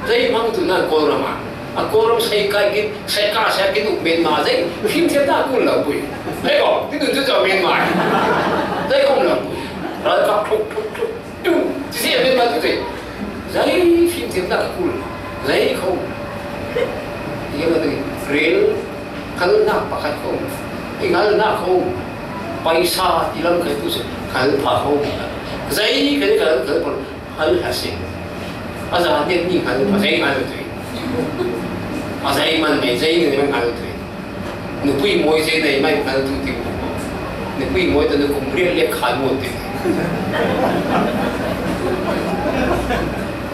Zei hmang tu na ko rama. A ko ram sai kai kin, sai ka sai kin u men ma zei. Fim te ta kun lo pui. Hei ko, ti tu tu za men ma. Zei kum lo pui. Ra ka khuk khuk khuk. Tu, ti si a men ma tu te. Zei fimthiamna ka kul, zei khawm. I ka ti rel, kal nak pakhat khawm. I ngal nak khawm. Paisa i lam khai tu se, kal pha khawm. Zei ka ti kal, kal pha, hal ha se. A za ne ni kal pha, zei ngal tu. A zei man ne, zei ne man ngal tu. Nupui mawi zei nei mai kal tu ti. Nupui mawi tu nu kum riat le khan mawi ti.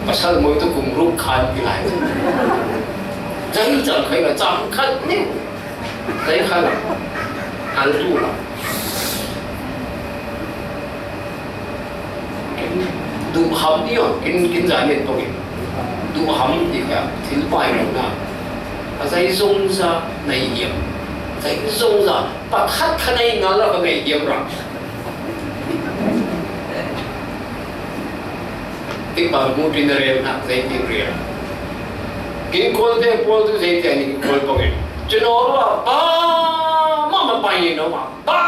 Pasal mawi tu kum ruk khan ti lai. Zei chang khai la chang khat ni. Zei khan. Hal tu la. Duhham ni aw, kin, kin zai nen pawhin. Duhham ti kha, thil pai lo na. A zei zong za nei hiam. Zei zong za, pakhat kha nei ngal lo kha nei hiam ra. Ti pa mu tin rel na, zei tin rel. Kin kol te pol tu zei te ni kol pawhin. Chino wa, ba, ma ma pai ni no ma. Ba,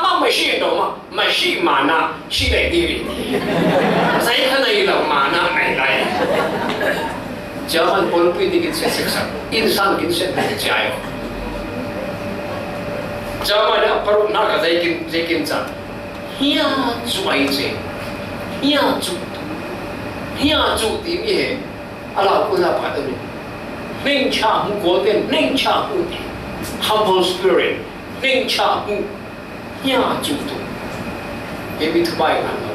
ma Masih tawh mah, Masih mana si dai ding hi. Zai kha nei lo mana nei lai. German pawlpi nih kin siat sek sak, innsang kin siat ding ciai. German ah paruk nak a zei kin, zei kin ca. Hia cu ai ce. Hia cu. Hia cu timi he. A lau kul a pha deuh nih. Hningchah hmu kawlten, hningchah hmu ti. Humble spirit, hningchah hmu. Hia cu tu. Hemi thubai ngan lo.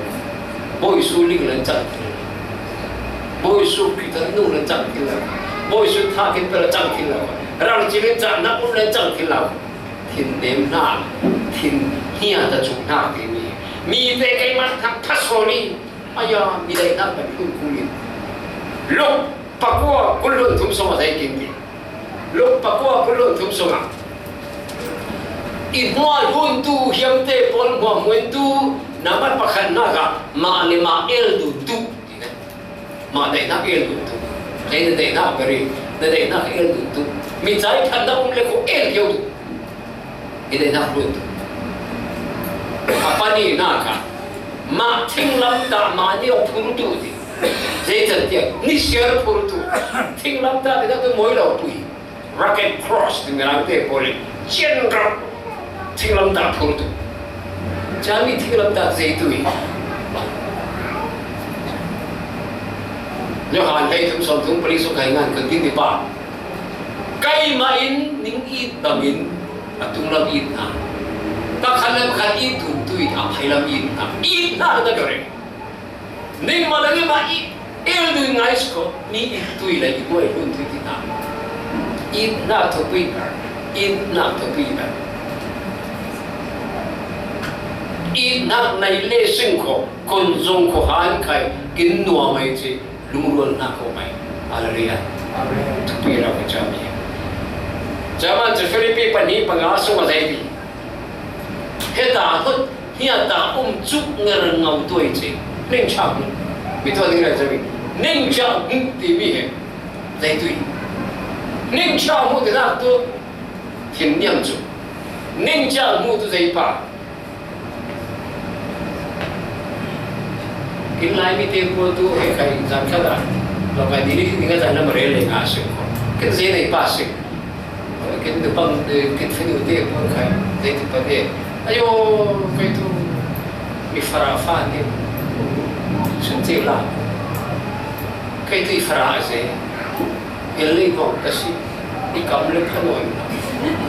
Bawi Jesuh ling le cang thil lo. Bawi Jesuh Khrih nung le cang thil lo. Bawi Jesuh tha kin pe le cang thil lo. Rang ci le cang nak um le cang thil lo. Thin nem hna, thin hnia ta cu hna timi. Mi te keimah hna pha sawn i, aya, mi daihnak kan hlun kul in. Luk pakua kul hlun thum sung a zei kin ti. Luk pakua kul hlun thum sung ah. I hnuai hluntu hiamte pawl hmuahmuantu, nambat pakhatnak ah mah le mah el duntu. Mah daihnak el duntu. Zei na daihnak a ber i, na daihnak el duntu. Mi cai phan na um le ko el keu tu. I daihnak duntu. A paninak ah. Mah thinglamtah mah ni a phurtu ti. Zei can tiang, ni siar phurtu. Thinglamtah ti nak tu mawi lo pui. Rugged cross ti Mirang te pawl in cian rak thinglamtah phurtu. Cami thinglamtah zeitu i. Johan hleithum sawmthum pali sung kai ngan kan din di pa. Keimah in ning it bangin a tunglam it hna. Pakhat le pakhat it tuntu i a phailam it hna. It hna na ka reng. Ningmah le ningmah i el dui ngai si ko, mi i tui le i buai hun tui ti hna. I hna thupui ber, i hna thupui ber. I hna nei le sing ko, kun zong ko han kai, kin nuam ai ci, lungrual hna ko mai. Hallelujah. Amen. Thupui rau ka cam hi. Cama ci Filipi pahnih panga sung a zei ti. Heta hut, hiata um cuk ngar ngau tuai ce. Ning chak hut. Mi tuan ning rai zawi. Ning chak hut ti mi he. Zai tui. Ning chak hut ti nak tu. Thin niam cu. Ning chak hut tu zai pa. Kin lai mi te ko tu he kai zan kha da. Lo kai dili ni nga zan na ma re le nga se ko. Kin zai nei pa se. Ken de pang de ken fenu de pang kai de ti pa de. Ayo, kai tu mi fara fa de. Sun te la. Kai tu i fara se. El le ko ka si. I kam le ka noi.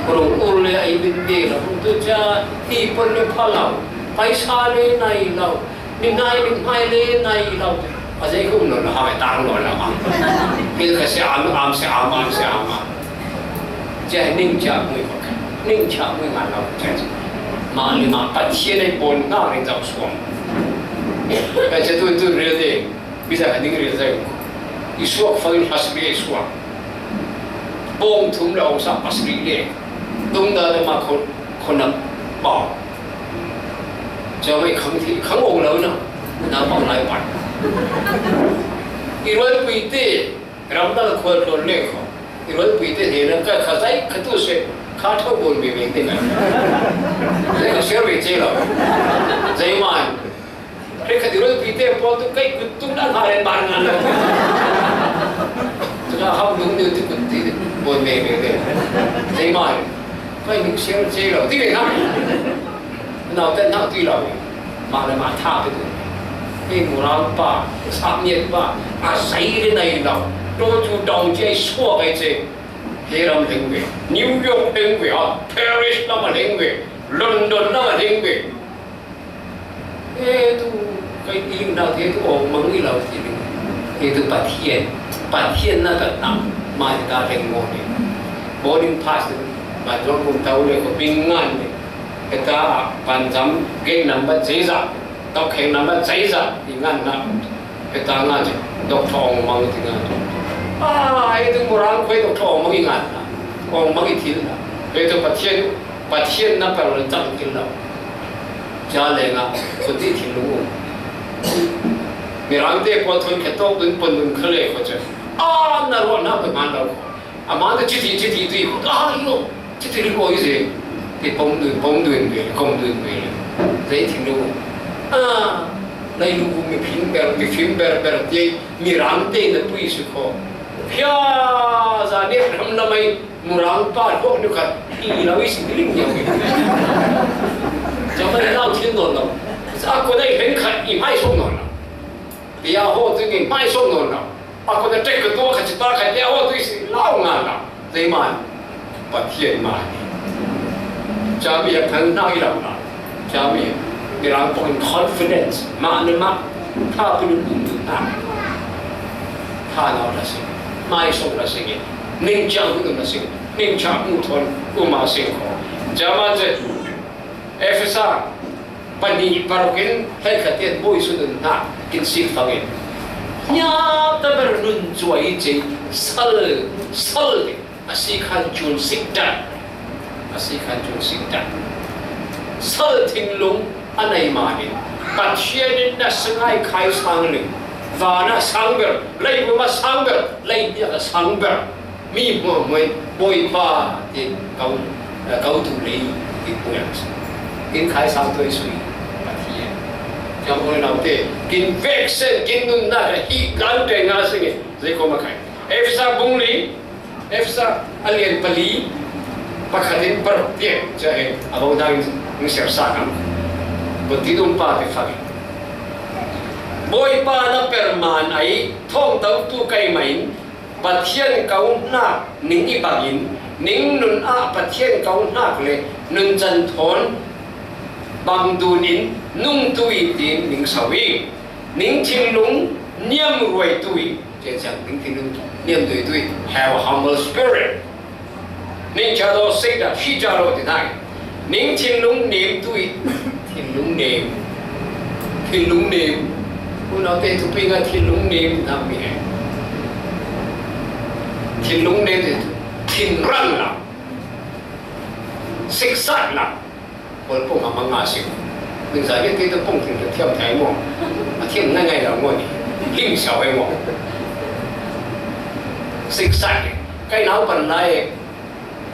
Rong ur le ai bin de la. Tu cha i pon le pha lau. Paisa le nai lau. Ni ngai, ni ngai le nai lo. A zei ko lo la ha tang lo la ha. Pil ka se am, am se am, am se am. Cia ning cia mui ko. Ning cia mui ngan lo cia. Ma li ma Pathian ei bon na ri zau suam. Ka cia tu tu ri de. Bisa ka ning ri zau. I suak fa in hasri ei suak. Bong thum lo sa pasri le. Dung da le ma ko ko na ba. Cawmei khang thi, khang ong lo na, na pang lai pan. I rualpui te, ramdang khual tlawn le kho. I rualpui te he na ka kha zai kha tu se, kha thau bol me me te na. Zai ka share ve che lo. Zai man. Re kha i rualpui te pawl tu kai kut tung dan ha ren ban ngan lo. Tu ka ham dung ni tu kut ti bol me me te. Zai man. Kai ning share che lo. Ti ve na. Naute nak tui lo, mah le mah tha pe tu. Hei murang pa, samiat pa, a zei le nai lo. To cu dong cia i suak ai ce. He ram leng ve, New York leng ve, a Paris lam a leng ve, London lam a leng ve. He tu kai i ling nak he tu awng mang i lo ti ling. He tu Pathian, Pathian na tat nak, mah ta leng mo le. Boarding pass, ma jong kum tau le ko bing ngan le. Heta vanzam gate number zeizah, tawkheng number zeizah i ngan na. Heta ngan ci, Doctor Ong Mang ti ngan. Ah, hei tu murang khuai Doctor Ong Mang i ngan na. Ong Mang i thil na. Hei tu Pathian, Pathian na pel le cang thil na. Ca le nga, khun ti thil lung um. Mirang te ko thon khe tawk dun pon dun kha le ko ce. Ah, na ruah na pe man lo ko. A man te citi, citi tui ko. Ah, yo. Citi ri ko i ze. Te pom dun, pom dun ve, kom dun ve. Zei thing lo. A, lei lu mi phim ber, mi phim ber ber ti, mi ram te na pui su ko. Phia za ne ram la mai, mu ram pa ho ni khat, i lo i si ling ya. Jama lau thil no lo. Sa ko dai hen khat i mai so no lo. Pia ho tu ni mai so no lo. A ko na tek ko to kha chi ta kha ya wa tu si lau nga la. Zei man. Pathian man. Cha mi ya kan na i lau la. Cha mi. Mi rang pon confidence. Ma ne ma. Tha pu nu nu ta. Tha na la sing. Mai so la sing. Ning cha nu la sing. Ning cha nu thon u ma sing ko. Cha ma ze. Efesa pahnih paruk in hleikhat in Bawi sut un hna kin sik fangin, hnia ta ber nun cuai i cei sal, sal ding a si khan cun sik dan, a si khan cun sik dan. Sal thinlung a nei manin Pathian in na sangai khai sang ling, van a sang ber, leilung a sang ber, leihniak a sang ber. Mi hmuahhmuah in Bawipa tin ko, eh, ko tu lei ti hmuah in khai sang tuai sui Pathian. Jong ul naute, kin vek sen, kin nunnak a hi kan te nga sing in, zei ko ma khai. Efesa bung li, Efesa a lian pali, pakhat in paruk tiang, ca he, a bau dang in siar sa kam. Bun ti dum pa te fak in. Bawipa na perman ai, thawng tau tu kai mai in, Pathian ko hnak ning i bangin, ning nun ah Pathian ko hnak le nuncan thawn bang dun in nung tu i tin ning sau i, ning thinlung niam ruai tu i, cian siang ning thinlung niam ruai tu i, have a humble spirit. Ning ca lo sik dah, shi ca lo ti nai. Ning thinlung nem tu i. Thinlung nem. Thinlung nem. Unau te tu pi nga thinlung nem na mi he. Thinlung nem te tu. Thinrang la. Siksat la. Kol pung a manga sik. Ning sa ye te tu pung thin tu thiam thai mo. A thiam ngai ngai la mo ni. Lim siau he mo. Siksat. Kai nau pan lai.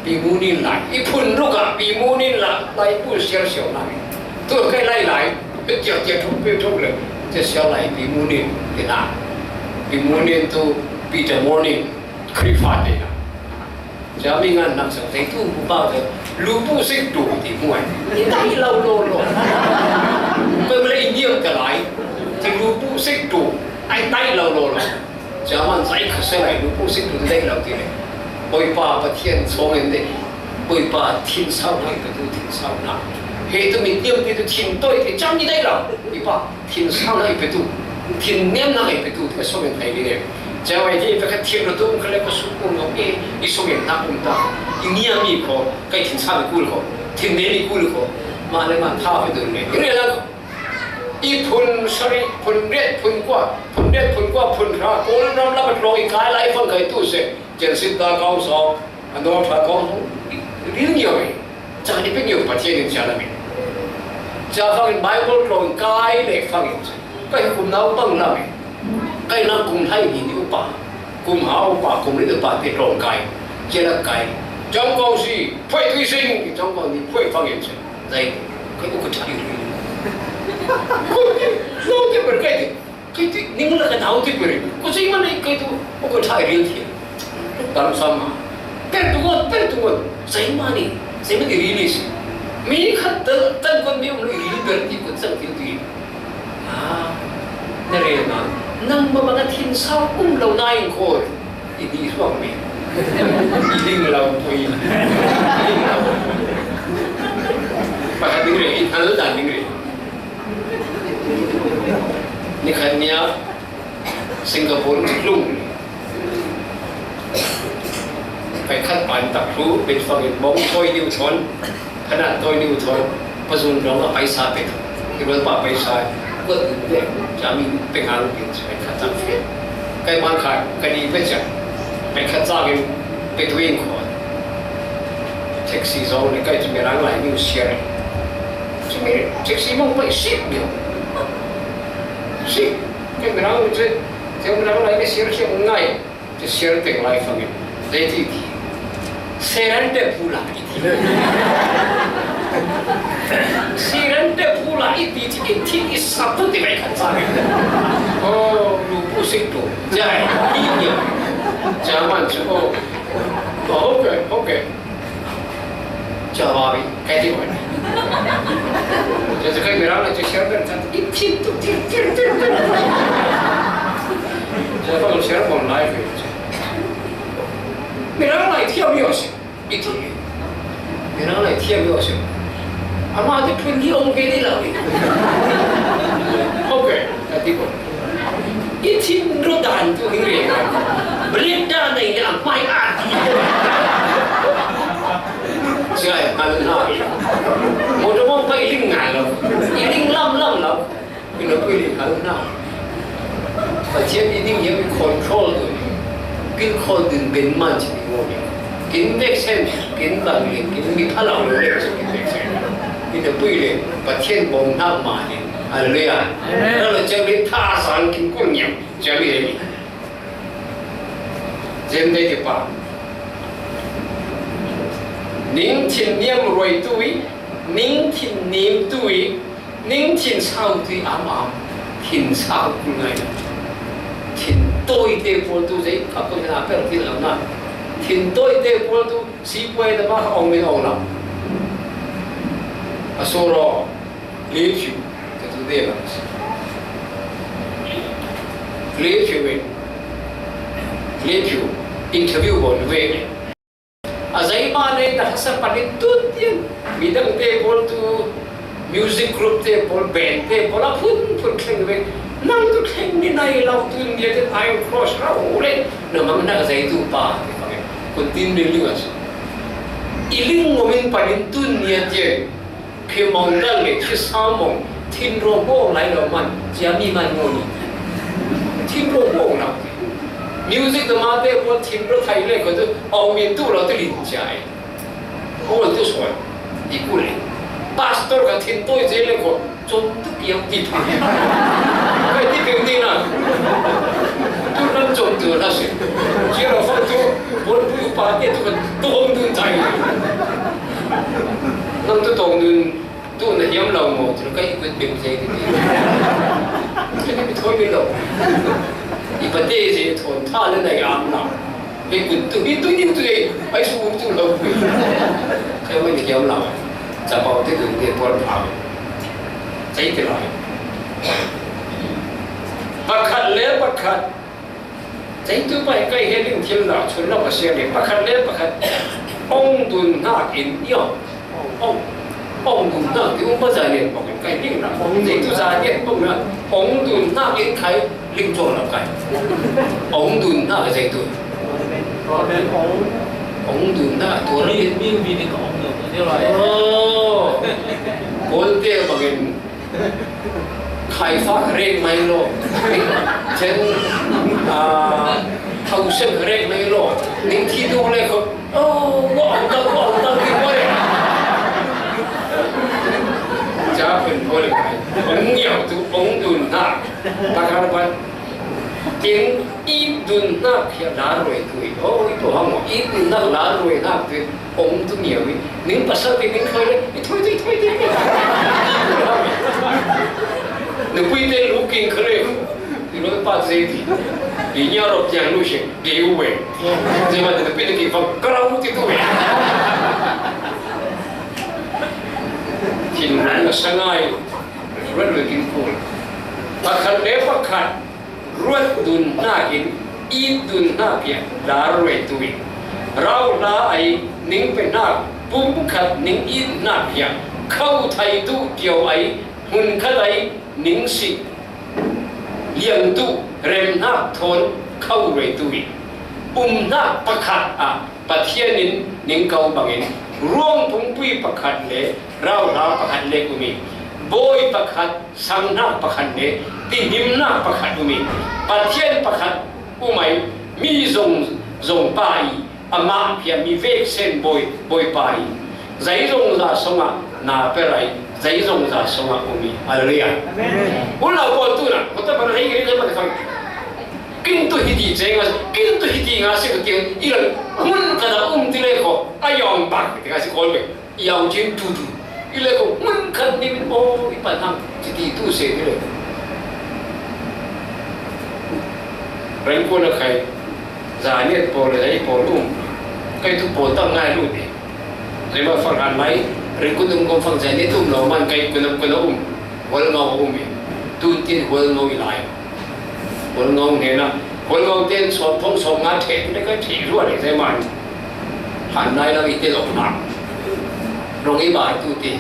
Pi mu nin lai, i phun ruk ah pi mu nin lai, lai pu sial siau lai. Tu kai lai lai, pe tiak tiak thuk pe thuk le, te sial lai pi mu nin te na. Pi mu nin tu Peter morning, Khrihfa te na. Ca mi ngan nak sang te tu bu ba te, lu pu sik tu ti muai. I tai lau lo lo. Pe mle i niam te lai, te lu pu sik tu, ai tai lau lo lo. Ca man zai kha se lai lu pu sik tu dei lo ti le. Bawipa Pathian sawng en dei. Bawipa thin sau na i petu thin sau na. He tu mi tiam ti tu thin toi ti cam ni dei lo. Bawipa thin sau na i petu. Thin nem na i petu ti ka sawng en thai ni le. Ca wai ti pe ka thin lo tu ka le ka su kum lo e. I sawng en na kum ta. I niam i ko. Kai thin sau i kul ko. Thin nem i kul ko. Ma le ma tha pe tu le. I le la ko. I phun sari, phun riat, phun kua, phun riat, phun kua, phun hra, Kawlram lam a tlawng i kai lai fang kai tu se, Chen Sit Da Kau Saw, a naw ṭha kau, ril ngiau i, ca ni pe ngiau Pathian in ca lam in. Ca fang in Bible tlawng kai le fang in, kai kum nau bang lam in, kai nang kum hlai ni ni upa, kum ha upa, kum ri upa te tlawng kai, cia la kai. Jong kau si, phuai tui sing, jong kau ni phuai fang in se. Zei, kai u ka thai ri. Ko ni, lo te per kai te. Kai te, ning la ka nau te per. Ko zei ma nei kai tu, u ka thai ri te. Tam sama. Per tu ngon, per tu ngon. Zei ma ni, zei ma ni ri ni si. Mi khat ta, tan kon mi um lo ri per ti ko sang ti ti. Ah, na re ma. Nang ma ma ka thin sau um lo na in ko. I dih hrawng mi. I ding lo pui. I ding lo. Pakhat ding rih, i thal dan ding rih. Ni khat nia Singapore tlung. Pai khat pan tak hru, bin fangin mong toy diu thon. Khanah tawi ni u thawn, pazun dong a paisa pe. Kibal pa paisa, kuat ni pe, jami pe ngal pe, pe khat tak fe. Kai man khat, kai ni pe chak. Pe khat tak in, pe tuing ko. Taxi zong le kai tu merang lai ni u siar. Tu me, taxi mong pai sip ni. Sip, kai merang u che, te merang lai ni siar siar ngai. Ti siar teng lai fangin, zei ti ti. Siran te pula i ti. Siran te pula Ti ci, i thil i sap tu ti bai khat sa. Oh, lu pu sik tu. Jai, i nyo. Jai man chu, oh. Oh, okay, okay. Jai ba bi, kai ti ko. Jai jai kai Mirang lai jai share kan chan. I thil tu, thil, thil, thil, thil. Jai ba share online. Mirang lai thiam yo si. I ti. Mirang lai thiam yo si. Ama te phun di ong ke ni lau. Okay, ka ti ko. I thin ro dan tu ni re. Blik dan nei ni a mai a ti. Sai hal na. Mo do mo pa i ling ngai lo. I ling lam lam lo. Ina pui ling hal na. Pathian i ning yam i control tu. Kin khol din ben man chi ni mo ni. Kin vek sen, kin bang ling, kin mi pha lau lo le chi kin vek sen. Ina pui le, Pathian bong na ma ni. Hallelujah. Amen. Na lo chang le tha sang kin kun yam. Chang le ni. Jem de ke pa. Ning thin niam roi tu i, ning thin nim tu i, Ning thin sau tui am am, thin sau kul ngai. Thin toi te pol tu zei, ka ko na per thin lam na. Thin toi te pol tu, si poi da ma ong min ong lam. A so ro, le chu, ka tu de lam. Le chu we. Le chu, interview bon we. A zei ma nei na hasa panin tun tian. Midang te bol tu music group te bol band te bol a phun phun thleng ve. Nang tu thleng ni nai lau tun dia te ai cross rau le. Na mang na zei tu pa te pa ke. Kun tin ni ling as. I ling mo min panin tun nia tian. Khi mong dal le khi sa mong thin ro mo lai lo man chia mi man mo ni. Thin ro mo na. Music da ma te mo thin ro thai le ko tu au min tu lo tu lin chia e. Ko tu so. I ku le. Pastor ka thin toi je le ko chom tu kiam ti pa. Ka ti pe ni na. Tu lam chom tu na si. Chia lo fa tu. Bol pu pa te tu ka tu hong dun thai. Lam tu tong dun. Tu na hiam lo mo, tu ka i kut bek zei ti ti. Tu ni thoi mi lo. I pa te zei thon tha le na i am na. He kut tu, hi tu ni tu zei, ai su tu lo. Ka ma ni hiam lo. Cha pau te tu te por pha. Zei ti lo. Pakhat le pakhat. Zeitu pai kai he ding thil la chun la ka sia le pakhat le pakhat ong dun hna in io. Ong, ong dun hna ti um pa za len pok in kai ding la. Zeitu za len pok na ong dun hna in kai ling chong la kai. Ong dun hna ka zeitu. Ong dun hna tu ri. Min bi ni ka ong dun hna. Oh. Kol te bangin Khai fa rek mai lo. Chen, ah, thau sen rek mai lo. Ning thi du le ko. Oh, wa ang ta, wa ang ta ki ko le. Cha pen ko le mai. Ong yau tu, ong dun ta. Ta ka ban. Ken i dun hnak hi a lar ruai tu i. Oh, i tu hang i dun hnak lar ruai hnak tu i. Ong tu ngiau i. Ning pasal ti ning thoi le. I thoi tu i thoi tu i. Nupui te lu king kha le. I lo pa zei ti. I nya ro piang lu she. Ge u we. Zei ma te nupui te ki fa ka ra u ti tu we. Thin rang a sa ngai. Ruat ruai kin kul. Pakhat le pakhat. Ruat dun hnakin, it dun hnak hi a lar ruai tu i. Rau hla ai ning pe hnak, pum khat ning it hnak hi a. Kho thai tu kio ai, hmun khat ai ning si. Liang tu rem hnak thawn kho ruai tu i. Um hnak pakhat ah Pathian in ning ko bangin, ruang pumpi pakhat le rauhla pakhat le um i, bawi pakhat, sanghnak pakhat le tihimnak pakhat um i, Pathian pakhat um ai, mi zong, zong pa i, amah hi a mi veksen bawi, bawi pa i, zeizong za songah na per ai, zeizong za songah um i. Hallelujah. Amen. Unau pawl tu na, kota mana hei kiri na mana kang. Kin tu hiti chenga, kin tu hiti nga si ka tiang, ilan, mun kada um ti le ko, ayong bak ti nga si ko le, yau chin tu tu. I le ko, mun kan Aw, i pan hang, ci ti tu se ti le. Rengkun a khai, Zaniat pawl le Zai pawl um. Kai tu pawl tam ngai lu ti. Zai ma fang han mai, Rengkun um gom fang Zaniat um lo man kai kun a kun a um. Hual ngau um i. Tun tin hual ngau i lai. Hual ngau hnena. Hual ngau ten sawm phong sawm nga theh ti le kai thei ruat le zai man. Han nai lang i te lo na. Rong i bai tu ti.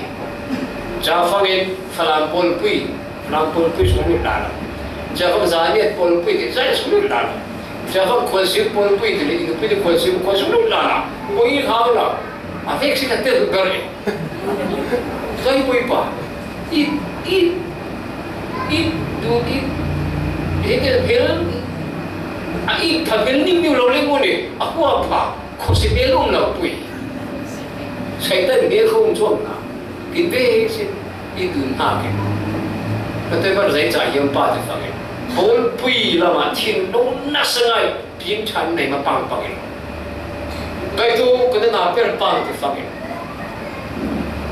Ca fangin Falam pawl pui, Falam pawl pui sung lut lala. Ca fang Zaniat pawl pui ti, Zaniat sung lut lala. Ca fang Khualsim pawl pui ti le, i nupi ti Khualsim, Khualsim lut lala. Pui hau la. A vek si ka tel ber e. Kai pui pa. I, i, i, du, i, i tel ber. A i pa tel ning niu lo le mo ne. A kua pa. Khuasim bel um lo pui. Satan bel khong chuang na. Kin ve sin i dun ha kin. Ka te bar zai cha yam pa te fangin. Bol pui lama thin lo na sangai. Pin than nei ma pang pangin. Kai tu ka na per pang te fangin.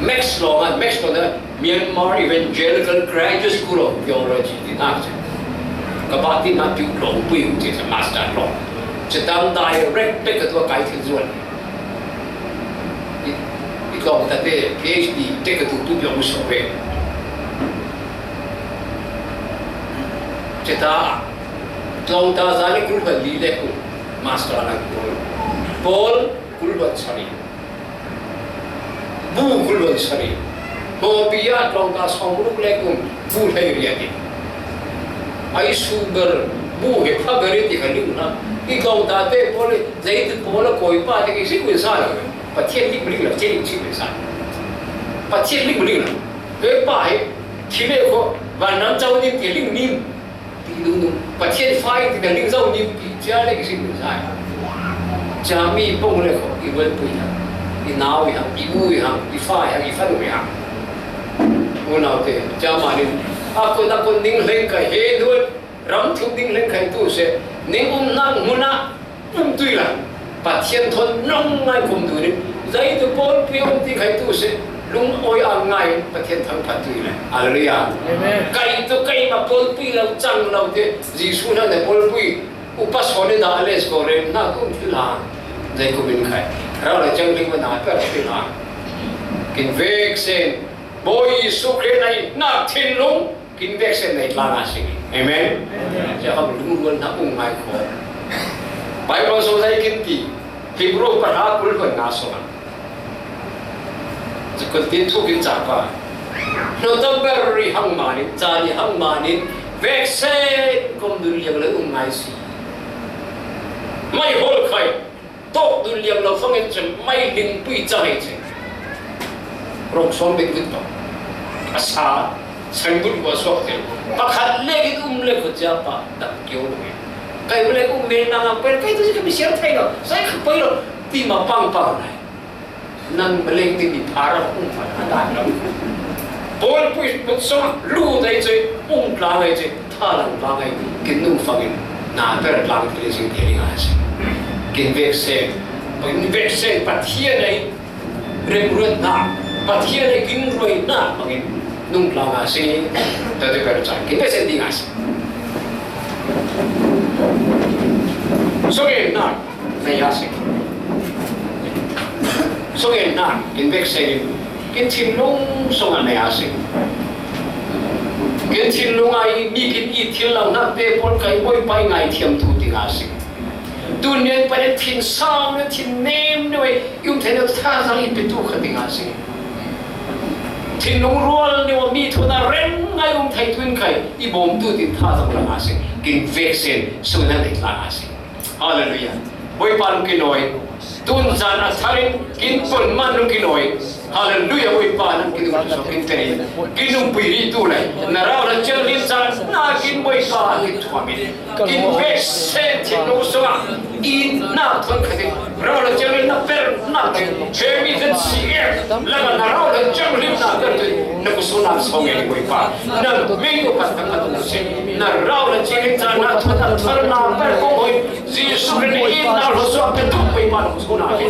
Max lo ngan, Max lo na Myanmar Evangelical Graduate School of Theology ti na. Ka ba ti na piu lo pui ti sa master lo. Chitang direct te ka tu kai thil zuan. I, i tlawng ta te PhD te ka tu tu biang so ve. Chita tlawng ta za le kul hal li le ku master na ku. Paul kul hal sari. Bu kul hal sari. Ko bia tlawng ta song ruk le ku bu hlei ria ki. Ai su ber bu he pha ber ti ka ling na. I tlawng ta te Paul le zai tu Paul koi pa te ki si ku sa la. Pathian lik lik la, Pathian lik lik sa. Pathian lik lik la. He pa he, thi le ko, van nam chau nim ti ling nim. Ti lung lung. Pathian fai ti ka ling zau nim ti chia le ki sim lim sai. Chia mi pong le ko, i wen pui ha. I nau i ha, i u i ha, i fa i ha, i fa nu i ha. U nau te, chia ma lim. A ko na ko ning leng ka he nuan. Ram thuk ding leng khai tu se. Ning um nang huna. Pumtui la, Pathian thawn nong ngai kum tu ni, zai tu Paul pui um ti khai tu se, lung oi a ngai, Pathian thang phat tui la. Hallelujah. Amen. Kai tu kai ma Paul pui lo chang lo te, Jesu na le Paul pui, upa so ne da le sko re, na kum ti la, zai kum in khai. Rau le chang ling ma na per ti la. Kin vek sen, Bawi Jesu Khrist nai, na thin lung, Kin vek sen nei tlang a sing. Amen. Amen. Sia hak lungrual na ung ngai ko. Bible so zai kin ti. Hebrew pa ha kul hon na so. Zai kun ti thu kin cha pa. No ta ber ri hang ma ni, cha ni hang ma ni. Vek sen kom dun liang le ung ngai si. Mai hol khai. Tawk dun liam lo fangin cun mai lingpui cang i cun rong sawm bik vut tawh a sa, sangdut kua suak te pakhat lek in um le khucia pa dak kio lo. Kai vawlei um men nang a poi lo, kai tu si ka mi siar thei lo, sai kha poi lo ti ma pang pang lai. Nan vawlei ti mi pha ram um fa a dan lo. Paul pui put sawng lu dai cui um tlang ai cui. Thalang tlang ai, kin nung fangin, na per tlang pili sing thei ding a si. Kin vek seng, kin vek seng Pathian ai, remruatna, Pathian ai kin ruaina fangin, nung tlang a si, ta te per chan, kin vek seng ding a si. Sungin na, na ya si. Sungin na, kin vek seng, kin thinlung sungin na ya si. Kin thinlung ai mi kin i thil lo nak te pawl kai Bawipa i ngaithiam tu ding a si. Tun nen pa le thin sau le thin nem ne wei i um thei na tha zang i pe tu kha ding a si. Thinlung rual ne wa mi thu na rem ngai um thei tun kai i bawm tu din tha zang ding a si. Kin vek sen sung na dei tlang a si. Hallelujah. Bawipa lung kin awi. Tun zan a tharin kin pun man lung kin awi. Hallelujah. Bawipa nang kin dum so kin teri. Kin dum pui ri tu lai. Na rau na chel rin zan na kin Bawipa kin thuamin. Kin vek sen thin lo so a. Itna thon kha ding, Rau le Chang Hlim na perna ding, he mi zat si e, la ka na Rau le Chang Hlim na per tu, na ku sung na song e ni Bawipa, na mei ku pat na pat na si, na Rau le Chang Hlim ta na thon na thar na per ko hoi, Jesu Khrist na itna lo so pe tu Bawipa na ku sung na ke.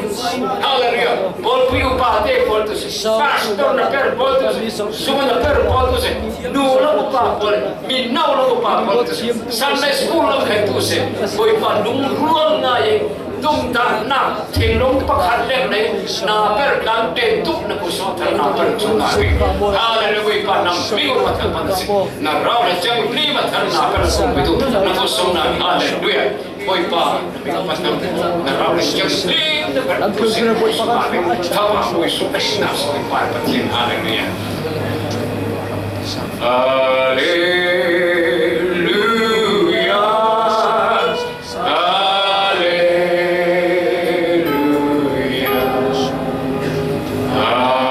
Hallelujah. Bol pu yu pa te bol tu si, pastor na per bol tu si, sung na per bol tu si, nu la ku pa bol, mi nau la ku pa bol tu si, Sunday school la khe tu si, Bawipa nung ruang na ye, tum ta na, thing long pa khat le ne, na per kan te tu na ku so ta na per tu na pi. Hallelujah, Bawipa na mi ku pa ta pa si, na Rau le Chang Hlim ma ta na per so pi tu, na ku so na, hallelujah. Bawipa, na Rau le Chang Hlim na per tu si, Bawipa, ta pa ku so na so pa pa ti, hallelujah. Hallelujah. Hallelujah. Hallelujah.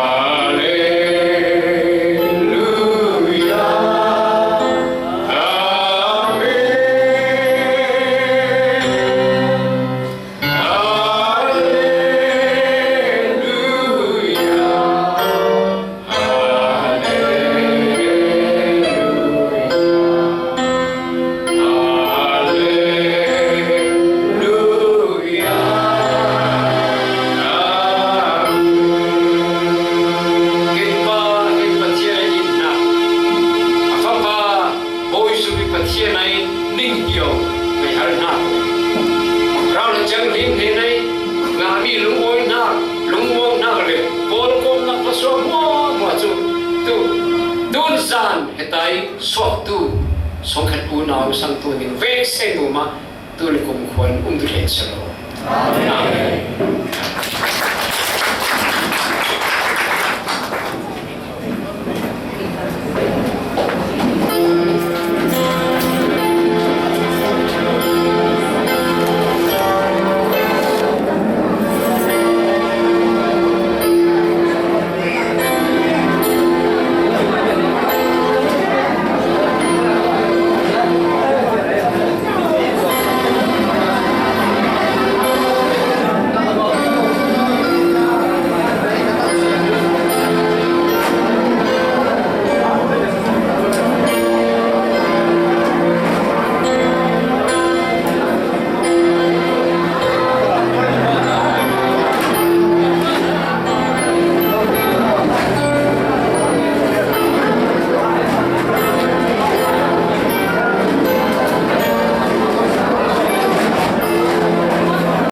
Amen. Hallelujah. Hallelujah. Amen. Ken pa, ken Pathian a itna, a Fapa, Bawi Supi Pathian a in ning hiau, mei hal na. Rau le Chang Hlim hne na in, nga mi lungawina, lungawina le, Paul kong na pasua mua mua chu, tu, tun zan, Hetai suaktu, songkhat unau sangtu ning vek se mu ma, tu le kum khuan um tu le se lo. Amen.